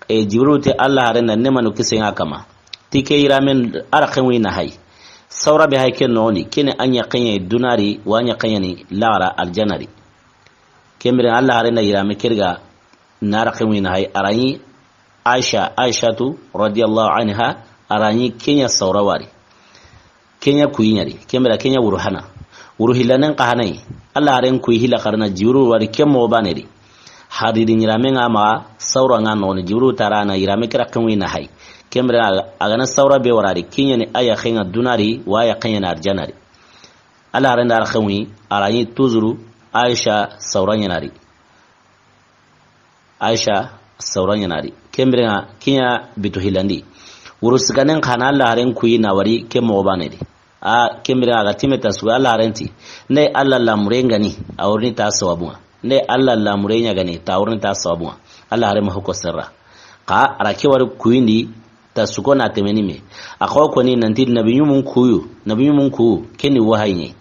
E, Jibrilu ti Alla haaren da neema do kisiye ŋa a kanma. Ti ke yiraamen a ra xen wi na hayi. Sawra be hayi ke noxon di, ke ni a ɲa xenɲe duna ri, wa ɲa xenɲe ni laxara aljana ri. Ken bire Alla haaren da yiraame ke ri ga na a ra xen wi na hayi, a ra ɲi Aisha, Aishatu radiyallahu anha, a ra ɲi ke ɲa Sawra wari. Ke ɲa kuyi ɲa ri, ken bire ke ɲa wuru hana. Wuru hillanen xa hana yi, Alla haaren kuyi hilla xarana Jibrilu wari ke moxo baane ri. Hadidin yiraame ŋa maxa Sawra ŋa noxon di, Jibrilu ti a ra na yiraame ke ra xen wi na hayi. Ken bire a ga na Sawra be wara ri, ke ɲa ni a ya xenŋa duna ri, wa ya xenɲe na aljana ri. Alla haaren da a ra xen wi, a ra ɲi toujours Aisha Sawra ɲaana ri. Aisha Sawra ɲaana ri. Ken bire ŋa ke ɲa bito hillandi. Wuru siganen xa na Alla haaren kuyi na wari ke moxo baane di. A ken bire ŋa a ga ti me ta su ga Alla haaren ti. Nde Alla laamure ŋa ni, a wo ri ni ta sababu ŋa. Nde Alla laamure ɲa ga ni, ta wo ri ni ta sababu ŋa. Alla haaren ma ho ko serra. Xa a ra ke wari kuyindi, ta su ko na temeni me. A xo ko ni nanti nabi ɲumun kuyu, nabi ɲumun kuyu, ke ni wahayi ɲa.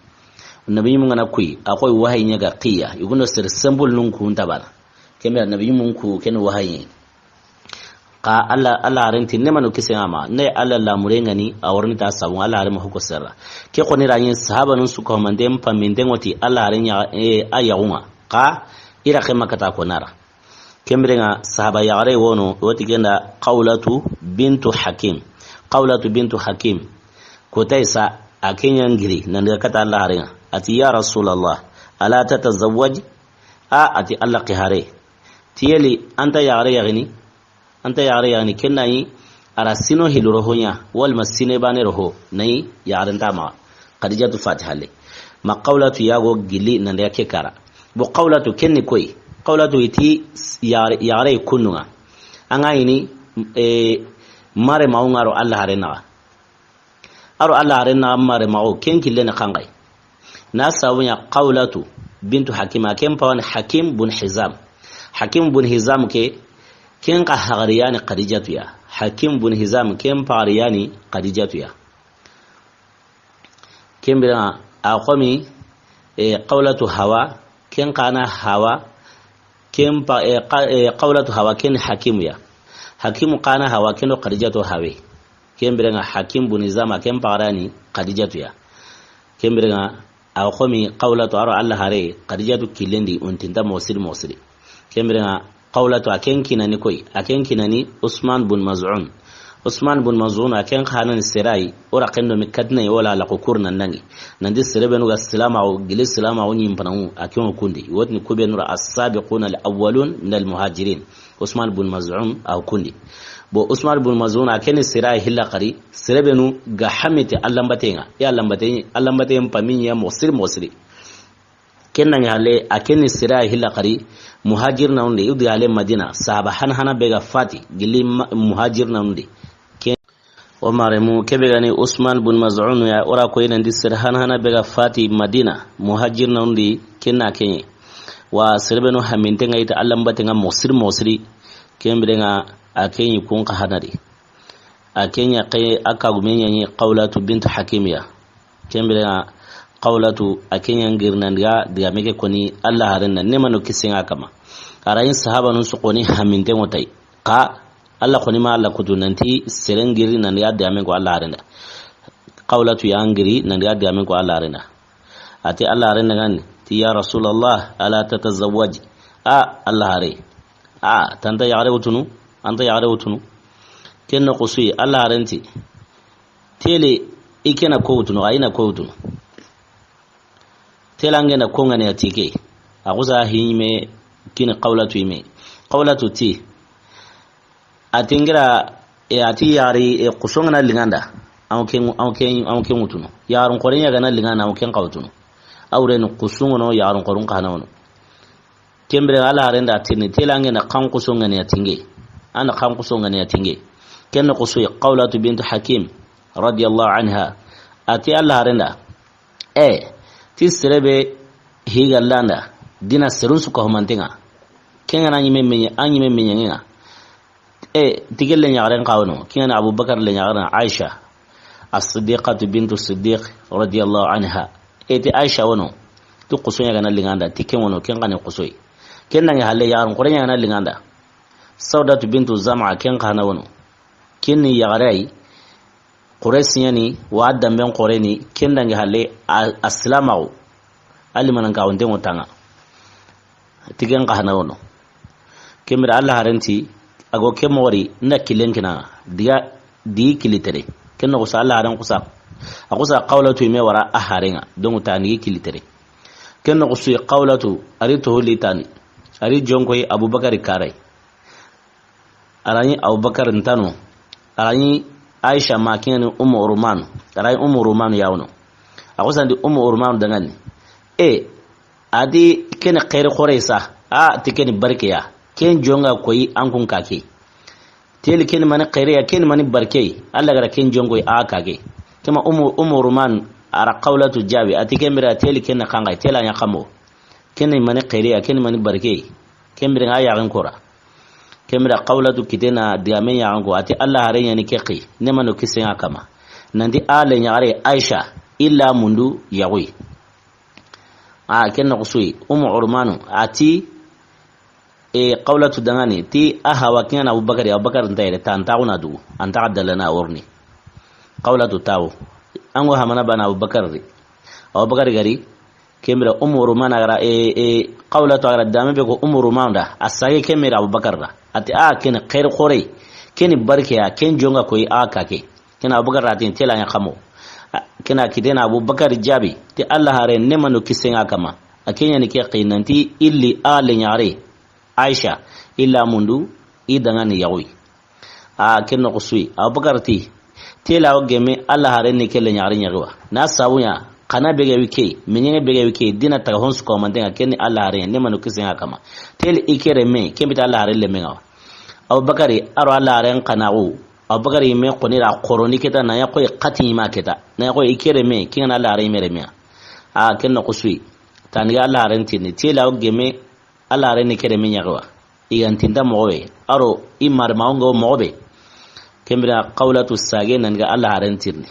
Nabi ɲumun ga na kuyi, a xo wahayi ɲa ga xiya. I gundo sere sembol nun kun ta bana. Ken bire nabi ɲumun ku, ken wahayi. Xa Alla, Alla haaren ti neema do kisiye ŋa a maxa. Nde Alla laamure ŋa ni, a wo ri ni ta sababu ŋa, Alla haaren ma ho ko serra. Ke xoni ra ɲi sahabanun su ka ho manten, paminten ŋo ti Alla haaren ɲa, e, a yaxun ŋa. Xa i ra xen ma kata ko na ra. Ken biren ŋa sahaba yaxare wono, woti ken da Qawlatu bintu Hakim. Qawlatu bintu Hakim. Ko tay sa, a ken ɲa n giri, nan daga kata Alla haren ŋa. A ti, "Ya Rasulallah, ala tatazawwaj?" A, a ti Alla ki hare. Ti yeli, an nta yaxare yaxini? An nta yaxare yaxini, ken na ɲi, a ra sino hilu ro ho ɲa, walma sine bane ro ho, na ɲi yaxare nta maxa. Xadijatu fati halle. Ma Qawlatu ya go gilli, nan daga ke kara. Bo Qawlatu ken ni koy. Qawlatu i ti yaxare, yaxare kunnu ŋa. An ga ɲi ni, e, mare ma ŋa ro Alla haren naxa. A ro Alla haren naxa mare ma o ken kille ni xanxay. Na sabu ɲa Qawlatu bintu Hakim, a ken pawan Hakim bun Hizam. Hakim bun Hizam ke, ken xa haxari ya ni Xadijatu ya. Hakim bun Hizam ken paxari ya ni Xadijatu ya. Ken biren ŋa, a xomi, e, Qawlatu hawa, ken xa na hawa, ken pa, e, qa-, e, Qawlatu hawa, ken Hakimu ya. Hakimu xa na hawa, ken do Xadijatu hawe. Ken biren ŋa Hakim bun Hizam a ken paxara ni Xadijatu ya. Ken biren ŋa, a xomi Qawlatu a ro Alla hare, Xadijatu killen di, o nti nta moxo siri moxo siri. Ken biren ŋa Qawlatu a ken kinani koy, a ken kinani Usman bun Maz'un. Usman bun Maz'un a ken xa na ni sere yi, o ra ken do mi katina yi, wala la ko kur nan dangi. Nan ti sere benu ga silamaxu, gili silamaxu ɲi n panaŋu, a ken o kundi. Wotini ku benu ra as-sabiquna al-awwalun min al-muhajirin. Usman bun Maz'un a kundi. Bo Usman bun Maz'un a ken ni sere yi hilla xari, sere benu ga hamiti Alla n baten ŋa. Ya Alla n baten, Alla n baten pami ɲa moxo siri moxo siri. Ken na ɲi halle, a ken ni sere yi hilla xari, muhajirna undi, i di halle Madina, sahaba han hana be ga fati, gilli ma-, muhajirna undi. Ken, o maremu, ke be ga ni Usman bun Maz'un ya, o ra koy nan ti sere han hana be ga fati Madina, muhajirna undi, ken na ken ɲi. Wa sere benu haminten ŋa i ta Alla n baten ŋa moxo siri moxo siri, ken biren ŋa a ken ɲi kun xa hana di. A ken ɲa ke, a kagume ɲa ɲi Qawlatu bintu Hakim ya. Ken biren ŋa Qawlatu a ken ɲa n giri nan daga digame ke koni Alla haren da, ne ma no kisen ŋa kama. A ra ɲi sahabanun su koni haminten ŋo tay. Xa Alla koni ma Alla kutu nan ti sere n giri nan daga digame ko Alla haren da. Qawlatu ya n giri nan daga digame ko Alla haren da. A ti Alla haren da ŋa ni, ti, "Ya Rasulallah, ala tatazawwaj?" A, Alla hare. A, ta an nta yaxare wutunu, an nta yaxare wutunu. Ken noxo su yi, Alla haren ti, tele, i ke na ko wutunu, a i na ko wutunu. Tele an ke na ko ŋa ni a ti ke. A xusa hi ɲi me, kini Qawlatu yi me. Qawlatu ti, a ti n gira, e, a ti yaxari, e, xuso ŋa na liŋa n da. An ke, an ke, an ke wutunu. Yaxarun xoren ɲa ga na liŋa n da, an ke n xa wutunu. A wure ni xusu ŋa no, yaxarun xorun xa na wono. Ken biren Alla haren da a ti ni, tele an ke na xan xuso ŋa ni a ti n ke. An na xan xuso ŋa ni a ti n ke. Ken noxo su yi Qawlatu bintu Hakim, radiyallahu anha. A ti Alla haren da, e, ti sere be higa landa, dina serun su ko manten ŋa. Ken ŋa na ɲi me meɲe, a ɲi me meɲe ŋa. E, ti ke le ɲaxaren xa wono, ken ŋa ni Abubakar le ɲaxaren, Aisha. As-Siddiqatu bintu Siddiq, radiyallahu anha. E, ti Aisha wono, ti xuso ɲa ga na liŋa n da, ti ken wono, ken xa ni xuso yi. Ken dangi halle yaxarun xoren ɲa ga na liŋa n da. Sawdatu bintu Zam'a, ken xa na wono. Ken ni yaxare yi, Quraysi ɲa ni, wa damben xore ni, ken dangi halle, a, a silamaxu, a limanan ka wonten ŋo ta ŋa. Ti ken xa na wono. Ken biren Alla haren ti, a go ke moxo ri, n da killen kina, diga, di kili tere. Ken noxo su Alla haren xusa, a xusa Qawlatu yi me wara a haren ŋa, donc ta ni kili tere. Ken noxo su yi Qawlatu, a ri tohuli tani, a ri jonkoy Abubakar karay. A ra ɲi Abubakar ntano. A ra ɲi Aisha ma, ken ŋa ni Ummu Urman. A ra ɲi Ummu Urman ya wono. A xusa ndi Ummu Urman da ŋa ni. E, a ti ken ni xeeri xore sa. A ti ken ni barke ya. Ken jonga koyi an kun ka ke. Tele ken ni mani xeeri ya, ken ni mani barke yi. Alla ga ra ken jonkoy a ka ke. Kema Ummu, Ummu Urman a ra Qawlatu jaabi. A ti ken biren tele ken ni xanxay, tele a ɲa xamo. Ken ni mani xeeri ya, ken ni mani barke yi. Ken biren ŋa a yaxen kora. Ken biren Qawlatu kite na digame ɲaxan ko, a ti Alla hare ɲa ni ke xi, ne ma no kisen ŋa kama. Nan ti a le ɲaxare Aisha, illa mundu yaxuyi. A, ken noxo su yi, Ummu Urmanu, a ti, e, Qawlatu da ŋa ni, ti a hawa ken ŋa ni Abubakar, Abubakar nta yere, ta an ta xuna dugu, an ta xa dalla na worni. Qawlatu tawo. An go hamana bana Abubakar ri. Abubakar gari, Ken bire Ummu Ruman a ga ra, e, e, Xawlatu a ga ra dame be ko Ummu Ruman da, a sage ken bire Abubakar da. A ti, a, ken ni xeeri xoore, ken ni barke ya, ken jonga koyi a kake. Ken Abubakar da a ti, tela ɲa xamo. A, ken a kite na Abubakar jaabi, ti Alla haare, neema do kisiye ŋa a kanma. A ken ɲa ni ke xi nanti i li a lenyaxare, Aisha, i la mundu, i daŋa ni yaxuyi. A, ken noxu su yi. Abubakar ti, tela o geme Alla haare ni ke lenyaxare ɲaxi wa. Na sabu ɲa, xana be ga wi ke, meɲeŋe be ga wi ke, dina taga hon su ko manteŋa, ken ni Alla haare, neema do kisiye ŋa a kanma. Teli i ke renme, ken bita Alla haare lenme ŋa wa. Abubakar, a ro Alla haaren xanaaxu. Abubakar yinme xoni ra xoroni kita, na ya xoyi xati yinme kita. Na ya xoyi i ke renme, ken ŋa na Alla haare yinme renme ya. A, ken noxu su yi. Tani ga Alla haaren tinni. Tela o geme Alla haare ni ke renme ɲaxi wa. I ga ntinta moxo be. A ro i marma o ŋa moxo be. Ken bire Xawlatu sage nan ga Alla haaren tinni.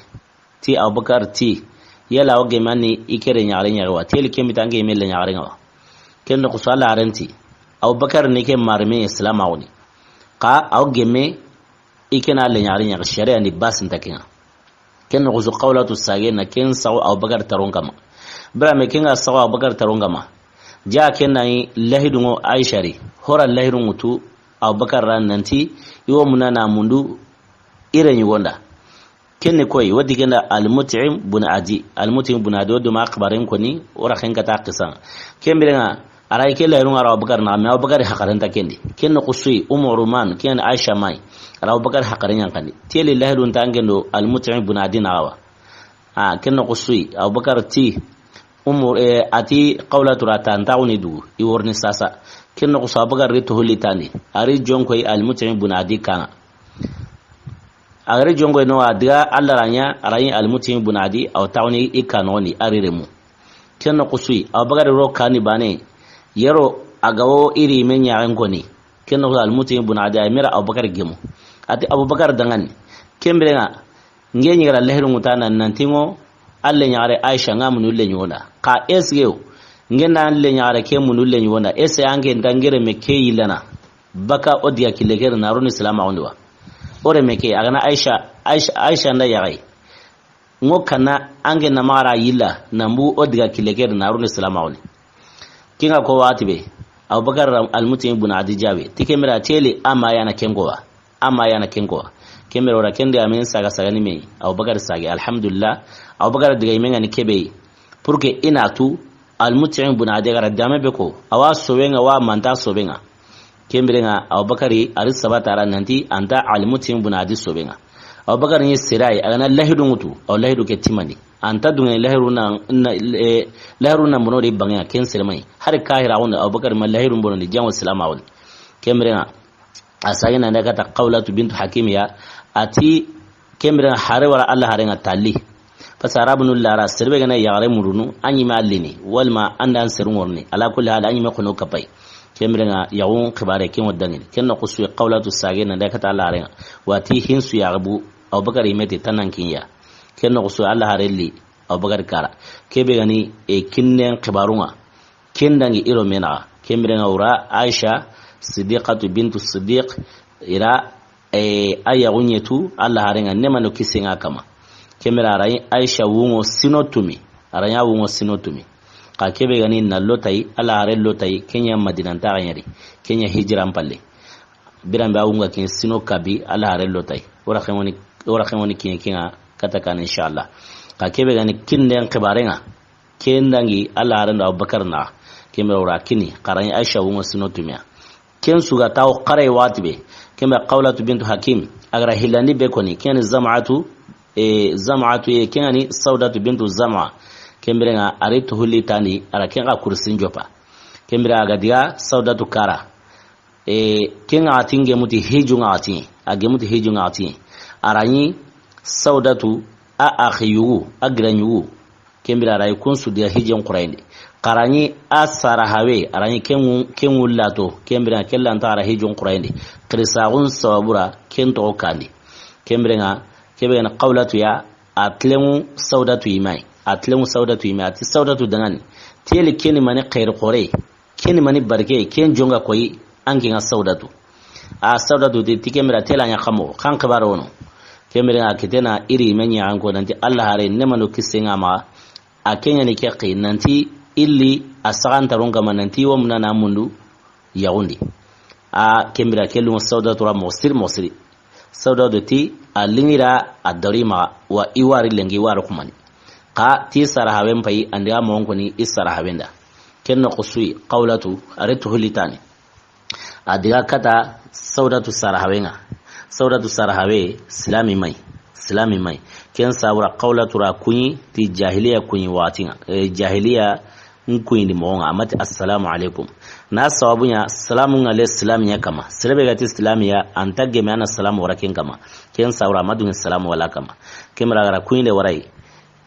Ti Abubakar ti, yala o geme a ni i ke renyaxare ɲaxi wa? Teli ken bita an ke yinme lenyaxare ŋa wa. Ken noxu su Alla haaren ti, Abubakar ni ke marme silaamaxu ni. Xa o geme i ke na lenyaxare ɲaxi, sharia ni basi nta ken ŋa. Ken noxu su Xawlatu sage na ken saxu Abubakar taron kanma. Birame ken ga saxu Abubakar taron kanma. Ja ken na yi lahidu ŋo Aisha ri, hora lahidu ŋutu Abubakar ra nanti, i wo muna na mundu i renyugo nda. Ken ni koyi, wadi ken da Al-Mut'im bun Adi. Al-Mut'im bun Adi, o do ma xibaaren koni, o ra ken kata xisan. Ken bire ŋa, a ra i ke lahidu ŋa ra Abubakar na, mais Abubakar haqaren ta ken di. Ken noxu su yi, Ummu Ruman, ken Aisha ma yi. A ra Abubakar haqaren ɲa n xandi. Teli lahidu nta an ke do Al-Mut'im bun Adi na wa. A, ken noxu su yi, Abubakar ti, Ummu, e, a ti Xawlatu ra ta nta xuni dugu, i worini sasa. Ken noxu su Abubakar ri toxo li tandi. A ri jonkoyi Al-Mut'im bun Adi kan ŋa. A ga ri jonkoyi no a diga Alla ra ɲa, a ra yi Al-Mut'im bun Adi, a wa taxuni i ka noxon di, a ri renmu. Ken noxu su yi, Abubakar ro kani baane, yero a ga wo i ri me ɲaxen koni. Ken noxu Al-Mut'im bun Adi, a yi me ra Abubakar gemu. A ti Abubakar daŋa ni. Ken bire ŋa, n ke ɲi ga ra lahidu ŋutu a na nanti ŋo, a lenyaxare Aisha ŋa munu lenyugo nda. Xa est-ce que o, n ke na lenyaxare ke munu lenyugo nda, est-ce que an ke nta n ke renme ke yillana? Baka o diga kille ke ri na ro ni silaamaxun di wa. O renme ke, a ga na Aisha, Aisha, Aisha nda yaxayi. Ŋo kana an ke na maxa ra yilla, na mbu o diga kille ke ri na ro ni silaamaxun di. Ken ŋa ko waxati be, Abubakar ra Al-Mut'im bun Adi jaabi. Ti ken bire teli a ma ya na ken ko wa. A ma ya na ken ko wa. Ken bire o ra ken di a men saga saga ni me. Abubakar sage, alhamdulillah. Abubakar diga yinme ŋa ni ke be yi. Pour que i na tu, Al-Mut'im bun Adi ga ra dame be ko, a wa sobe ŋa, a wa manta sobe ŋa. Ken bire ŋa, Abubakar a ri sabata ra nanti a nta Al-Mut'im bun Adi sobe ŋa. Abubakar ni sere yi, a ga na lahidu ŋutu, a wa lahidu ke timandi. A nta duŋe lahidu na, na, e, lahidu na bono di baŋe ya, ken sere ma yi. Hari kahira xun di, Abubakar ma lahidu bono di, jaŋo silaamaxun di. Ken bire ŋa, a sage na nda kata Xawlatu bintu Hakim ya, a ti, ken bire ŋa haare wara Alla haare ŋa tali. Parce que Arabunu lara, sere be ga na yaxare murunu, a ɲi me a lini, walima a nda an seru ŋoroni. Ala kulli hal, a ɲi me xono kapay. Ken bire ŋa yaxun xibaare ken wo daŋini. Ken noxu su yi Xawlatu sage na nda kata Alla haare ŋa. Wa ti hin su ya ga bu, Abubakar yinme ti ta nan kin ya. Ken noxu su Alla haare li, Abubakar kara. Ke be ga ni, e, kinnen xibaaru ŋa. Ken daŋi i ro me naxa. Ken bire ŋa wura Aisha, Siddiqatu bintu Siddiq, i ra, e, a yaxun ɲetu, Alla haare ŋa, neema do kisiye ŋa a kanma. Ken bire a ra yi Aisha wuŋo sino tumi. A ra ɲa wuŋo sino tumi. Xa ke be ga ni na lo tayi, Alla haare lo tayi, ken ɲa Madina nta xa ɲa ri. Ken ɲa hijiran palle. Biran be a wuŋa ken sino kabi, Alla haare lo tayi. O ra ken wo ni, o ra ken wo ni kiɲe ken ŋa kata kan, inshallah. Xa ke be ga ni kinden xibaare ŋa. Ken daŋi Alla haaren do Abubakar na. Ken bire o ra kini, xa ra ɲi Aisha wuŋo sino tumiya. Ken su ga tawo xare waxati be. Ken be Xawlatu bintu Hakim, a ga ra hillandi be koni. Ken Zam'atu, e, Zam'atu, e, ken ŋa ni Sawdatu bintu Zam'a. Ken bire ŋa a ri toxo li tandi, a ra ken xa kursin joppa. Ken bire a ga diga Sawdatu kara. E, ken ŋa a ti n gemu ti hiju ŋa a ti. A gemu ti hiju ŋa a ti. A ra ɲi Sawdatu a axi yugu, a gira yugu. Ken bire a ra yi kun su diga hijen xurayindi. Xa ra ɲi a sara hawe, a ra ɲi ken ŋu, ken ŋu lato. Ken bire ŋa ken lanta a ra hijen xurayindi. Xirisaxun sababu ra ken toxo kandi. Ken bire ŋa, ke be ga ni Xawlatu ya, a tilenŋu Sawdatu yinme yi. A tilenŋu Sawdatu yinme yi. A ti Sawdatu daŋa ni. Teli ken ni mani xeeri xoore. Ken ni mani barke, ken jonga koyi, an ke ŋa Sawdatu. A Sawdatu ti, ti ken bire tela ɲa xamo, xa n xibaare wono. Ken bire ŋa kite na i ri me ɲa an ko nanti Alla haare neema do kisiye ŋa a maxa. A ken ɲa ni ke xi nanti Illi a saxantarun kama nanti wo muna na mundu yaxundi. A ken bire ke lunŋo Sawdatu ra moxo siri moxo siri. Sawdatu ti a liŋi ra a dari maxa wa i wari lenki i wari xumani. Xa ti sara hawen payi andi a moxon koni i sara hawen da. Ken noxo su yi Xawlatu a ri tuxuli tani. A diga kata Sawdatu sara hawe ŋa. Sawdatu sara hawe silami may. Silami may. Ken sabura Xawlatu ra kuɲi ti jahiliya kuɲi waxati ŋa. E, jahiliya n kuɲindi moxo ŋa, a ma ti assalamu alaikum. Na sababu ɲa, salamu ŋa le silami ɲa kama. Sere be ga ti silamiya, a nta geme a na salamu wara ken kama. Ken sabura a ma duŋe salamu wala kama. Ken bire a ga ra kuɲinde wara yi.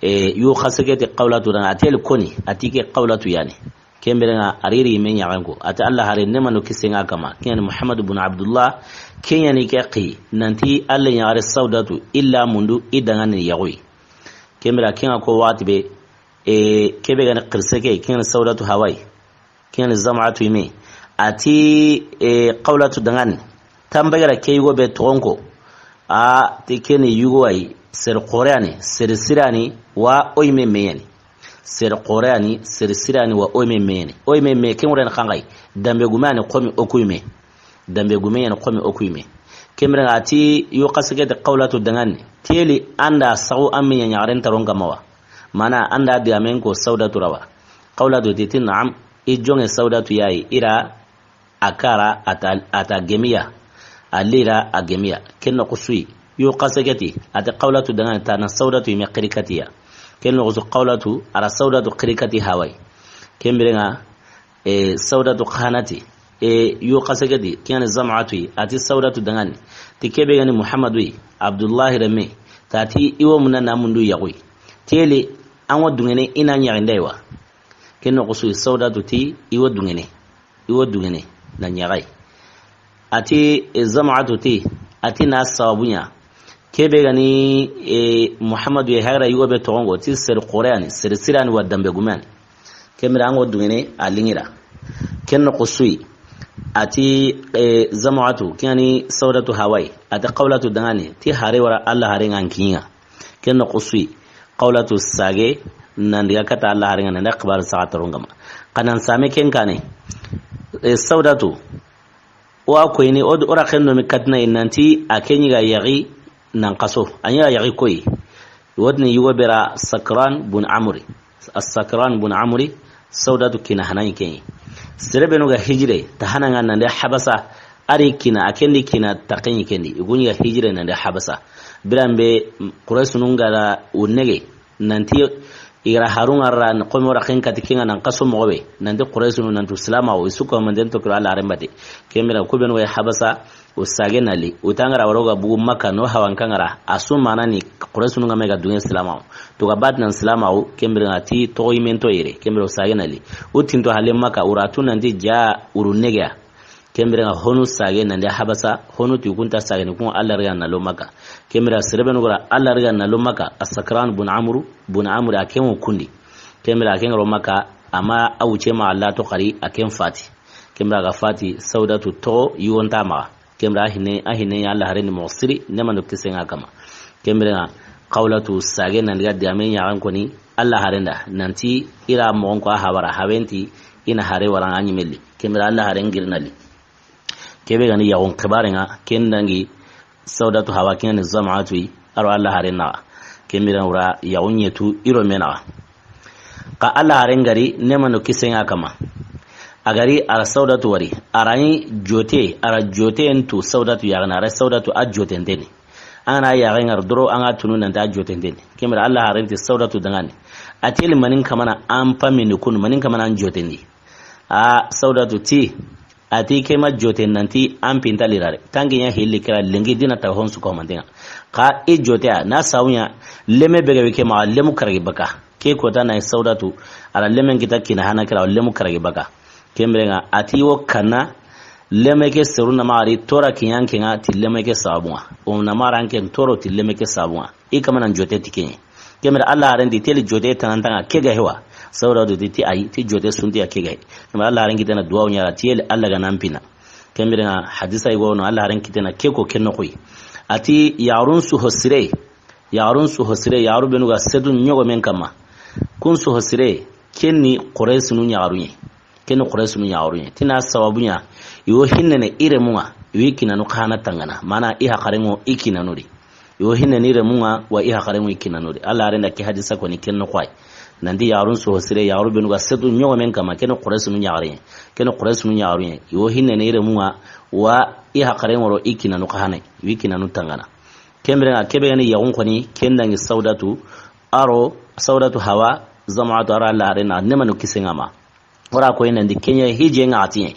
E, yu xase ke ti Xawlatu da ŋa, a teli koni, a ti ke Xawlatu yani. Ken bire ŋa a ri ri me ɲaxen ko. A ti Alla hare ne mano kise ŋa kama. Ken ni Muhammad bun Abdullah. Ken yani ke xi. Nanti Alla ɲaxare Sawdatu illa mundu i daŋani yaxuyi. Ken bire ken ŋa ko waxati be, e, ke be ga ni xirise ke, ken ni Sawdatu hawayi. Ken ni Zam'atu yime. A ti, e, Xawlatu daŋani. Tanbe ga ra ke yugo be toxon ko. A ti ken ni yugo ayi, sere xore yani, sere sirani, wa o yime me yani. Sere xore yani, sere sirani, wa o yime me yani. O yime me, ken ŋure ni xanxayi. Dambe gume yani xomi o ku yime. Dambe gume yani xomi o ku yime. Ken bire ŋa a ti yu xase ke ti Xawlatu daŋani. Teli an da saxu an me ɲa ɲaxaren taron kama wa. Mana an da digamen ko Sawdatu ra wa. Xawlatu ti ti naam. I joŋe Sawdatu yayi i ra a kara a ta, a ta gemiya. A lira a gemiya. Ken noxo su yi. Yu xase ke ti a ti Xawlatu daŋani ta na Sawdatu yime xiri kati ya. Ken noxo su Xawlatu a ra Sawdatu xiri kati hawayi. Ken bire ŋa, e, Sawdatu xanati. E, yu xase ke ti ken ni Zam'atu yi. A ti Sawdatu daŋani. Ti ke be ga ni Muhammadu yi. Abdullahi reme. Ta ti i wo muna na mundu yaxuyi. Teli an wo duŋene i na ɲaxinde wa. Ken noxo su yi Sawdatu ti i wo duŋene. I wo duŋene na ɲaxayi. A ti, e, Zam'atu ti, a ti na sababu ɲa. Ke be ga ni, e, Muhammadu ye hayi ra yugo be toxon ko, ti sere xore yani, sere sirani wa dambe gume yani. Ken bire an ŋo duŋene a liŋi ra. Ken noxo su yi. A ti, e, Zam'atu, ken yani Sawdatu hawayi. A ti Xawlatu daŋani, ti hare wara Alla hare ŋa n kiɲi ŋa. Ken noxo su yi. Xawlatu sage, nan diga kata Alla hare ŋa, nan da xibaru saxataron kama. Xa nan same ken kane. E, Sawdatu, wa koyini, o, o ra ken no mi katina yi nanti a ke ɲi ga yaxi nan xaso. A ɲi ga yaxi koyi. Wotini yugo be ra Sakran bun Amri. As-Sakran bun Amri, Sawdatu kina hana ɲi ke ɲi. Sere benu ga hijire, ta hana ŋa nan de Habasa, a ri kina, a ken di kina, ta ke ɲi ken di. I gu ɲi ga hijire nan de Habasa. Biran be, Quraysunun ga ra u nege, nanti i ga ra harun ŋa ra, xomi o ra ken kati ken ŋa nan xaso moxo be, nanti Quraysunu nantu silamaxu, i su ko manten to kiro Alla haren bate. Ken bire ku benu ga Habasa, o sage na li, o ta ŋa ra waro ga bugu Makka no hawan ka ŋa ra, a su mana ni Quraysunu ŋa me ga duŋe silamaxu. To ga bat nan silamaxu, ken bire ŋa ti toxo yimen to yere, ken bire o sage na li. O tinto hale Makka, o ra tu nanti ja uru negeya. Ken bire ŋa honu sage nan de Habasa, honu ti kunta sage ni kun Alla riga na lo Makka. Ken bire sere benu ga ra Alla riga na lo Makka, As-Sakran bun Amru, bun Amru a ken wo kundi. Ken bire a ken ro Makka, a ma a wuce ma Alla to xari a ken fati. Ken bire a ga fati, Sawdatu to yiwonta maxa. Ken bire a hine, a hine ya Alla haren ni moxo siri, ne mano kise ŋa kama. Ken bire ŋa Xawlatu sage nan diga digame ɲaxan koni Alla haren da. Nanti i ra moxon ko a habara, hawen ti i na hare wara ŋa ɲi me li. Ken bire Alla haren giri na li. Ke be ga ni yaxun xibare ŋa, ken dangi Sawdatu hawa ken ni Zam'atu yi, a ro Alla haren naxa. Ken bire o ra yaxun ɲetu i ro me naxa. Xa Alla haren gari ne mano kise ŋa kama. A gari a ra Sawdatu wari. A ra ɲi jote, a ra jote ntu Sawdatu yaxana, a ra Sawdatu a jote nteni. An ga na yaxen ŋa ra doro an ga tunu nanti a jote nteni. Ken bire Alla haren ti Sawdatu daŋani. A teli manin kamana an pamini kunu, manin kamana an jote ndi. A Sawdatu ti, a ti ke ma jote nanti an pinta lirare. Tanki ɲa hilli kira lenki dina ta hon su ko mantenga. Xa i jote a, na sawunya, leme be ga wi ke ma lemu karagi baka. Ke kota na Sawdatu, a ra lemen kita kina hana kira lemu karagi baka. Ken bire ŋa, a ti wo kanna, leme ke seru na mari tora kiɲan ke ŋa ti leme ke sabunga. O na mara an ken toro ti leme ke sabunga. I kamana jote ti ke ɲi. Ken bire Alla haren ti teli jote tanantaŋa ke ga hewa. Sawdatu ti, ti ayi, ti jote sunti ya ke ga he. Ken bire Alla haren kitana duwawu ɲa ra ti yeli Alla ga nan pina. Ken bire ŋa hadisa yigo no Alla haren kitana ke ko ken noxoyi. A ti yaxarun su ho sire. Yaxarun su ho sire, yaxaru benu ga setu ɲogo men kama. Kun su ho sire. Ken ni Quraysinu ɲaxaru ɲa. Ken ni Quraysinu ɲaxaru ɲa. Ti na sababu ɲa, i wo hinnene i remun ŋa, i wo i kinanu xa na tangana. Mana i haxaren ŋo i kinanu di. I wo hinnene i remun ŋa, wa i haxaren ŋo i kinanu di. Alla haaren da ke hadisa koni ken noxo yi. Nanti yaxarun su ho sire, yaxaru benu ga setu ɲogomen kanma, ken ni Quraysinu ɲaxaru ɲa. Ken ni Quraysinu ɲaxaru ɲa. I wo hinnene i remun ŋa, wa i haxaren ŋo ro i kinanu xa na, i wo i kinanu tangana. Ken biren ŋa, ke be ga ni yaxun koni, ken dangi Sawdatu, a ro Sawdatu hawa, Zam'atu a ro Alla haaren na, neemanu kisen ŋa ma. O ra ko yi nanti ken ɲa hijen ŋa a ti ɲa.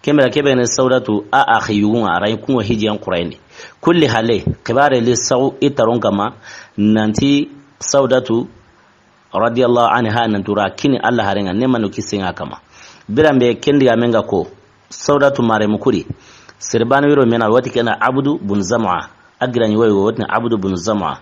Ken biren ŋa ke be ga ni Sawdatu a, a axi yugun ŋa, a ra yi kun ŋo hijen Qurayni. Kulli hale, xibaare li saxu i taron kanma, nanti Sawdatu, radiyallahu anha, nanti o ra kini Alla haaren ŋa, neemanu kisen ŋa kanma. Biran be ken digamen ga ko, Sawdatu maremu kuri. Sere baane wiro mena, wati ken da Abdu bun Zam'a. A gira ɲi woyi, wati na Abdu bun Zam'a.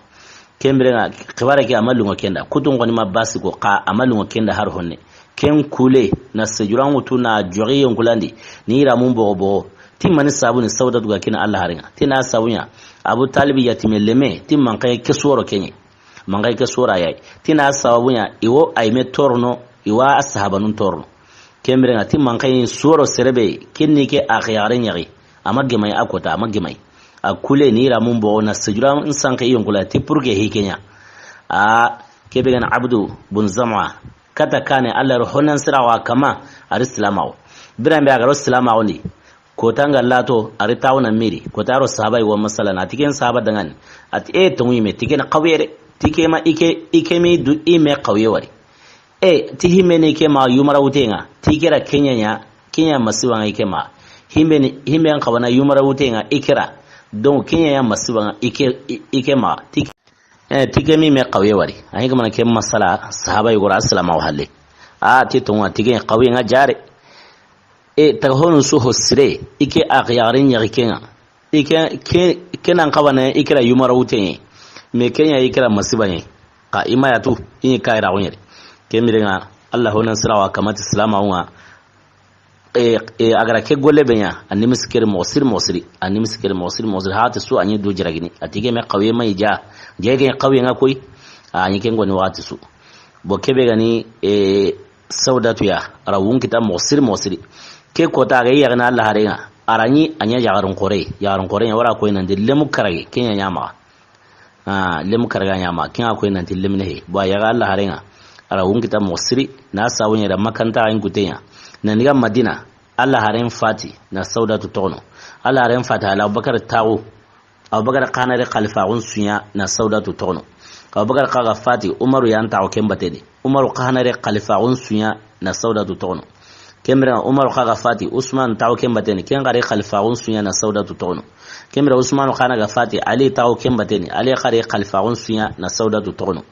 Ken biren ŋa, xibaare ke a ma lunŋo ken da. Kutun koni ma basi ko, xa a ma lunŋo ken da har honne. Ken kule, na sejuran wutu na joxi yonkulandi. Ni i ramun boxo boxo. Ti mani sabu ni Sawdatu ga kini Alla haaren ŋa. Ti na sabu ɲa, Abu Talib yatime leme, ti manxaye ke su woro ken ɲa. Manxaye ke su woro ya yi. Ti na sababu ɲa, i wo a yinme torono, i wa a sahabanun torono. Ken biren ŋa ti manxaye su woro sere be, ken ni ke axi yaxare ɲaxi. A ma gemu a yi a kota, a ma gemu a yi. A kule ni i ramun boxo na sejuran sanke yonkula ti pour que hi ken ɲa. A, ke be ga ni Abdu bun Zam'a. Kata kaane Alla ro honan sira wa kanma, a ri silamaxu. Biran be a ga ro silamaxu ndi. Kota nga lato, a ri taxu na miri. Kota ro sahaba yi wa masala na, a ti ken sahaba danŋa ni. A ti, e, tonŋu yinme, ti ken xawye de. Ti ke ma, i ke, i ke mi du, i me xawye wari. E, ti himbe ni ke ma yumara wuten ŋa. Ti ke ra ken ɲa ɲa, ken ɲa masiba ŋa i ke ma. Himbe ni, himbe an xawa na yumara wuten ŋa i ke ra. Donc, ken ɲa ɲa masiba ŋa i ke, i, i ke ma. Ti, e, ti ke mi me xawye wari. A yi ga mana ke masala, sahaba yi gora, a silamaxu halle. A ti tonŋa, ti ken xawye ŋa jare. E, taga honu su ho sire, i ke axi yaxare ɲaxi ken ŋa. I ke, ke, ke nan xawa na, i ke ra yumara wuten ŋa. Mais ken ɲa i ke ra masiba ɲa. Xa i ma ya tu, i ni kayira xo ɲeri. Ken biren ŋa, Alla honan sira wa kanma ti silamaxu ŋa. E, e, a ga ra ke golle be ɲa, a nimisi ke ri moxo siri moxo siri. A nimisi ke ri moxo siri moxo siri. Hati su a ɲi du jiragini. A ti ke me xawye ma i ja. Je ke xawye ŋa koyi. A ɲi ken goni waxati su. Bo ke be ga ni, e, Sawdatu ya, a ra wun kita moxo siri moxo siri. Ke kota a ga yi yaxini Alla haaren ŋa, a ra ɲi a ɲa yaxarun xoore, yaxarun xoore ɲa, o ra ko yi nanti lemu karagi, ken ɲa ɲa maxa. A, lemu karaga ɲa maxa, ken ŋa ko yi nanti lemine he. Bo a yaxa Alla haaren ŋa, a ra wun kita moxo siri, na sabu ɲa da makanta a yi n kuten ɲa. Na ni ga Madina, Alla haaren fati, na Sawdatu toxono. Alla haaren fati, a la Abubakar taxu. Abubakar xa na ri xalifaxun su ɲa na Sawdatu toxono. Abubakar xa ga fati, Umaru yan taxu ken batten di. Umaru xa na ri xalifaxun su ɲa na Sawdatu toxono. Ken biren ŋa Umaru xa ga fati, Usman taxu ken batten di. Ken xa ri xalifaxun su ɲa na Sawdatu toxono. Ken biren ŋa Usmanu xa na ga fati, Ali taxu ken batten di. Ali xa ri xalifaxun su ɲa na Sawdatu toxono.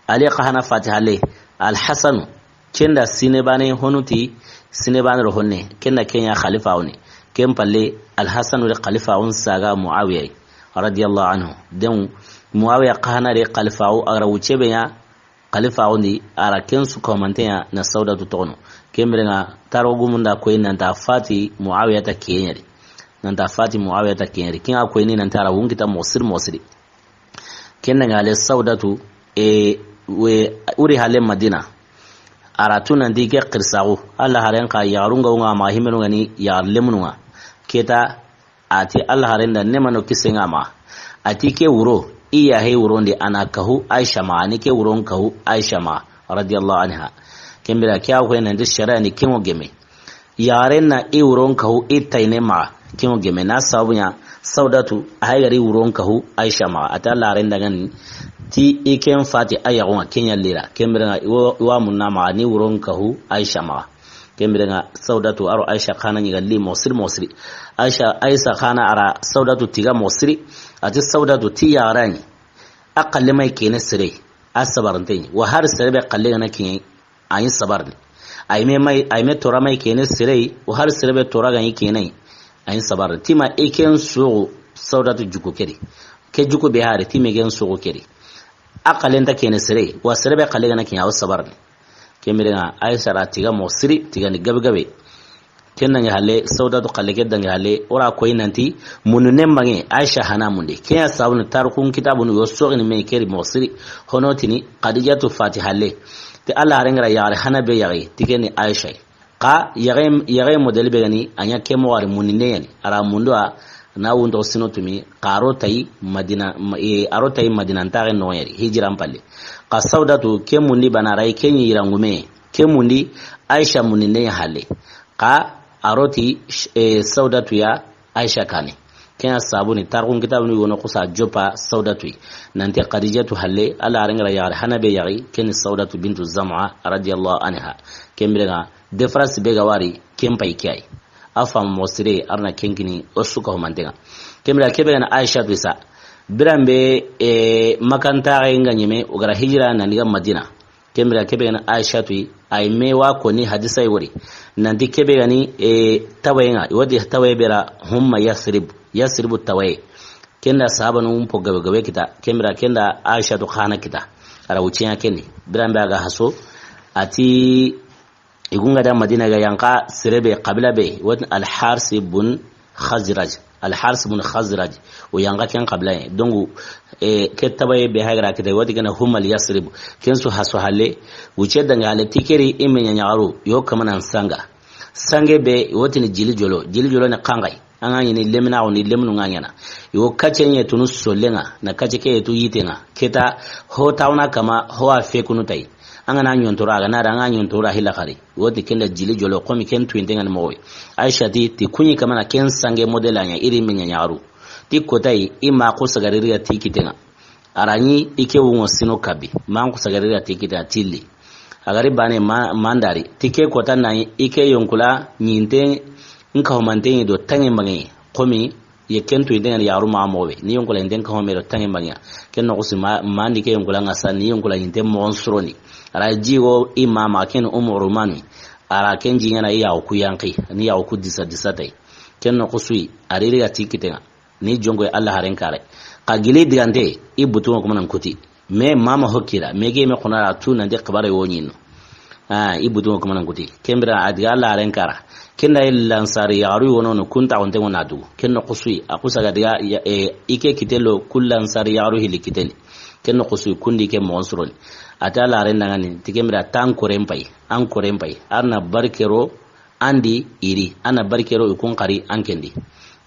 Ali xa na fati halle, Al Hasanu, ken da sine baane honu ti, sine baane ro honne, ken da ken ɲa xalifaxu ni. Ken palle, Al Hasanu ri xalifaxun saga Muawiya yi, radiyallahu anhu. Den, Muawiya xa na ri xalifaxu, a ga ra wucce be ɲa xalifaxun di, a ra ken su kamanten ɲa na Sawdatu toxono. Ken biren ŋa, taro gumun da ko yi nanta fati Muawiya ta kiyen ɲa di. Nanta fati Muawiya ta kiyen ɲa di. Ken ŋa ko yi ni nanta a ra wun kita moxo siri moxo siri. Ken na ŋa le Sawdatu, e, we, o ri halle Madina. A ra tu nanti ke xirisaxu. Alla haaren xa yaxarun ga wun ŋa ma himbenu ga ni yaxare lemunu ŋa. Ke ta, a ti Alla haaren da neema no kisen ŋa ma. A ti ke wuro, i yaahe wuron di a na kahu Aisha ma, a ni ke wuron kahu Aisha ma, radiyallahu anha. Ken biren ke a ko yi nanti sharia ni ken ŋo geme. Yaxaren na i wuron kahu i tayine maxa, ken ŋo geme na sabu ɲa, Sawdatu, a hay ga ri wuron kahu Aisha maxa, a ti Alla haaren da ŋa ni, ti i ken fati a yaxun ŋa ken ɲa lira, ken biren ŋa i wo, i wa munna maxa ni wuron kahu Aisha maxa. Ken biren ŋa Sawdatu a ro Aisha xa na ɲi ga li moxo siri moxo siri. Aisha, Aisha xa na a ra Sawdatu tiga moxo siri, a ti Sawdatu ti yaxare ɲi, a xalle ma yi kene sere, a sabarinte ɲi, wa hari sere be xalle ga na kiɲe, a ɲi sabarini. A yinme ma yi, a yinme toora ma yi kene sere yi, o hari sere be toora ga ɲi kene yi, a ɲi sabarini. Ti ma i ken soxu Sawdatu juku ke di. Ke juku be hari, ti me ken soxu ke di. A xalle nta kene sere yi, wa sere be xalle ga na kiɲe, a wo sabarini. Ken biren ŋa, Aisha ra tiga moxo siri, tiga ni gabe gabe. Ken dangi halle, Sawdatu xalle ke dangi halle, o ra ko yi nanti, munu ne mbange, Aisha xa na mundi. Ken ɲa sabu ni tarikun kitaabunu yo soxini me ke ri moxo siri, hono tini, Xadijatu fati halle. Ti Alla haaren ga ra yaxare hana be yaxi, ti ken ni Aisha yi. Xa yaxi, yaxi modèle be ga ni, a ɲa ke moxo wari mundinde ya ni. A ra mundu a na wunto sino tumi, xa ro tayi Madina, ma-, e, a ro tayi Madina ntaxe no ya ni, hijiran palle. Xa Saudatu ke mundi bana ra yi, ke ɲi yirangume, ke mundi Aisha mundinde ya halle. Xa a ro ti, e, Saudatu ya Aisha kaane. Ken ya sabu ni tarixun kitaabunu yogo no xusa joppa Saudatu yi. Nanti Khadijatu halle, Alla haaren ga ra yaxare hana be yaxi, ken ni Saudatu bintu Zam'a radiyallahu anha. Ken biren ŋa, différence be ga wari, ken payi ke yi. A faamu moxo sire, a ra na ken kini, o su ka humanten ŋa. Ken biren ŋa, ke be ga ni Aisha tu sa. Biran be, e, Makka ntaxe ŋa ɲeme, o ga ra hijira na daga Madina. Ken biren ke be ga ni Aisha tu yi, a yi me wa ko ni hadisa yi wori. Nanti ke be ga ni, e, tawaye ŋa, i wa ti tawaye be ra, humma Yasrib, Yasribu tawaye. Ken da sahabanun po gabe gabe kita, ken biren ken da Aisha tu xa na kita. A ra wucce ya ken ni. Biran be a ga haso, a ti, i gunga da Madina ga yanqa sere be, qabila be, i wa ti Al-Hars bun Khazraj. Al-Hars bun Khazraj. O yanqa ken qabila yi. Donc, e, ke tawaye be hayi ga ra kita, i wa ti ken humma Yasrib. Ken su haso halle, wucce danga halle, ti ke ri i me ɲa ɲaxaru, yo kamanan sanga. Sange be, i wa ti ni jili jolo, jili jolo ni xanxayi. An ga ɲi ni lemina, o ni leminu ŋa ɲaana. I wo kacce ɲe tunu sollen ŋa, na kacce ke tu yitten ŋa. Ke ta ho tawna kama, ho a fe kunu tayi. An ga na ɲontora, a ga na da an ga ɲontora hila xari. I wa ti ken da jili jolo, komi ken tuyinten ŋa ni moxo yi. Aisha ti, ti ku ɲi kamana ken sange modèle ya ɲa, i ri me ɲa ɲaxaru. Ti ko tayi, i ma xo sagari ri ga ti kitten ŋa. A ra ɲi i ke wunŋo sino kabi. Ma xo sagari ri ga ti kitten ŋa tilli. A ga ri baane ma, mandari. Ti ke ko ta na ɲi i ke yonkula ɲinten n ka humanten ŋa do tangen bange. Komi ye ken tuyinten ŋa ni yaxaru maxa moxo be. Ni yonkula ɲinten ka home do tangen bange. Ken noxo su ma, mandi ke yonkula ŋa sa ni yonkula ɲinten moxon sorondi. A ra jigo i ma ma ken Ummu Rumani. A ra ken jiɲana i yaxu ku yanqi. Ni yaxu ku disa disa tayi. Ken noxo su yi. A ri ri ga ti kitten ŋa. Ni jonko Alla haaren kaara. Xa gili digante, i butu ŋo kuma nan kuti. Me mama hokira, me ge me xona ra tu nanti xibare wo ɲi no. Ah, i butu ŋo kuma nan kuti. Ken biren a diga Alla haaren kaara. Ken da i lansari yaxaru yi wono no kun ta onte ŋo na dugu. Ken noxo su yi, a xusa ga diga ya, e, i ke kitten lo kun lansari yaxaru hili kitten ni. Ken noxo su yi, kun di ke moxon sorondi. A ti Alla haaren da ŋa ni, ti ken biren tan koren payi, an koren payi. A ra na barke ro, an di i ri, a na barke ro i kun xari an ken di.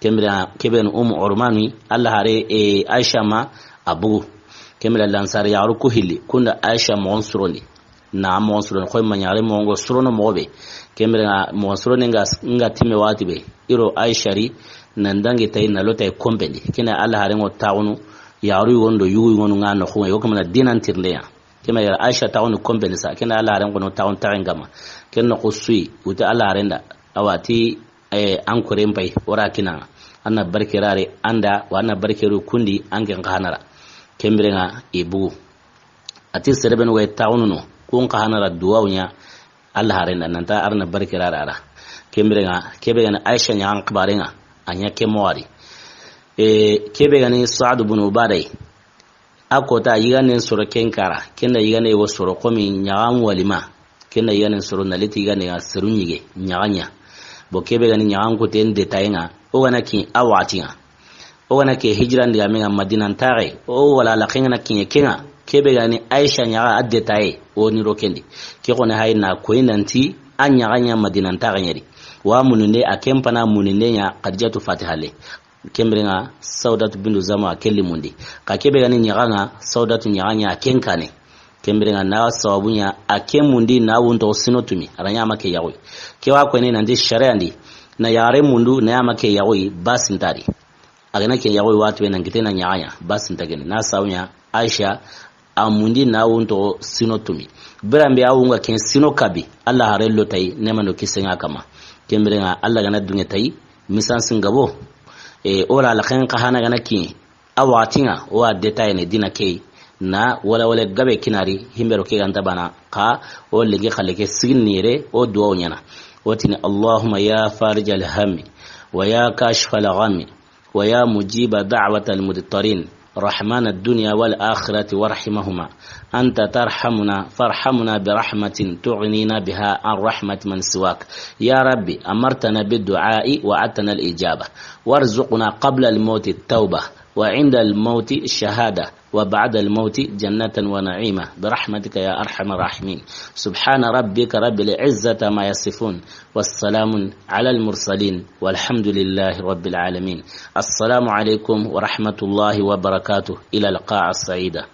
Ken biren ke be ni Ummu Rumani, Alla haare, e, Aisha ma a bugu. Ken biren lansari yaxaru ku hilli, kun da Aisha moxon sorondi. Na moxon sorondi, xoy ma ɲaxare moxon ŋo sorono moxo be. Ken biren ŋa moxon sorondi ŋa, ŋa timme waxati be. I ro Aisha ri, nan dangi tayi, na lo tayi konpen di. Ken da Alla haaren ŋo taxunu, yaxaru yi wono do yugu yi wono ŋa noxo ŋa, yo kamana dinan tirinde ya. Ken biren Aisha taxunu konpen di sa, ken da Alla haaren kono taxunu taxen kama. Ken noxo su yi, wuti Alla haaren da, a wa ti, e, an koren payi, o ra kina ŋa. A na barke ra ri an da, wa a na barke ro kun di, an ken xa hana ra. Ken biren ŋa i bugu. A ti sere be ni wa i taxunu no, kun xa hana ra duwawu ɲa, Alla haaren da, nanta a ra na barke ra ri a ra. Ken biren ŋa, ke be ga ni Aisha ɲaxan xibaren ŋa, a ɲa ke moxo wari. E, ke be ga ni Saadu bun Ubada yi. A kota yiganden soro ken kaara, ken da yigande wo soro komi ɲaxan walima. Ken da yiganden soro na leti yigande ŋa seru ɲige, ɲaxa ɲa. Bo ke be ga ni ɲaxan kuten détail ŋa, o ga na ki a waxati ŋa. O ga na ke hijiran digaame ŋa Madina ntaxe, o wala la ken ga na ki ɲa ken ŋa. Ke be ga ni Aisha ɲaxa a détail, o ni ro ken di. Ke xo ne hayi na koyi nanti a ɲaxa ɲa Madina ntaxe ɲa di. Wa mununde a ken pana mununde ɲa Khadijatu Fatiha le. Ken biren ŋa Saudatu bintu Zam'a ke limundi. Xa ke be ga ni ɲaxa ŋa, Saudatu ɲaxa ɲa ken kaane. Ken biren ŋa na sababu ɲa a ke mundi na wunto sino tumi. A ra ɲa ma ke yaxu yi. Ke wa ko ne nanti sharia ndi. Na yaxare mundu na ɲa ma ke yaxu yi, basi nta di. A ga na ke yaxu yi waxati be nan kite na ɲaxa ɲa, basi nta ken di. Na sababu ɲa Aisha a mundi na wunto sino tumi. Biran be a wunga ken sino kabi, Alla haare lo tayi, neema do kisen ŋa kama. Ken biren ŋa Alla ga na duŋe tayi, misan singabo. E, o ra la ken xa hana ga na ki, a waxati ŋa, o wa détail ne dina ke yi. Na wala wala gabe kinari, himbe ro ke ga nta bana, xa o lege xale ke sigin ni yere, o duwawu ɲaana. O tini, اللهم يا فارج الهم ويا كاشف الغم ويا مجيب دعوة المضطرين، رحمن الدنيا والآخرة ورحيمهما، أنت ترحمنا فارحمنا برحمة تغنينا بها عن رحمة من سواك. يا رب، أمرتنا بالدعاء ووعدتنا الإجابة، وارزقنا قبل الموت التوبة، وعند الموت شهادة، وبعد الموت جنة ونعيما، برحمتك يا أرحم الراحمين. سبحان ربك رب العزة ما يصفون، والسلام على المرسلين، والحمد لله رب العالمين. السلام عليكم ورحمة الله وبركاته. إلى اللقاء السعيدة.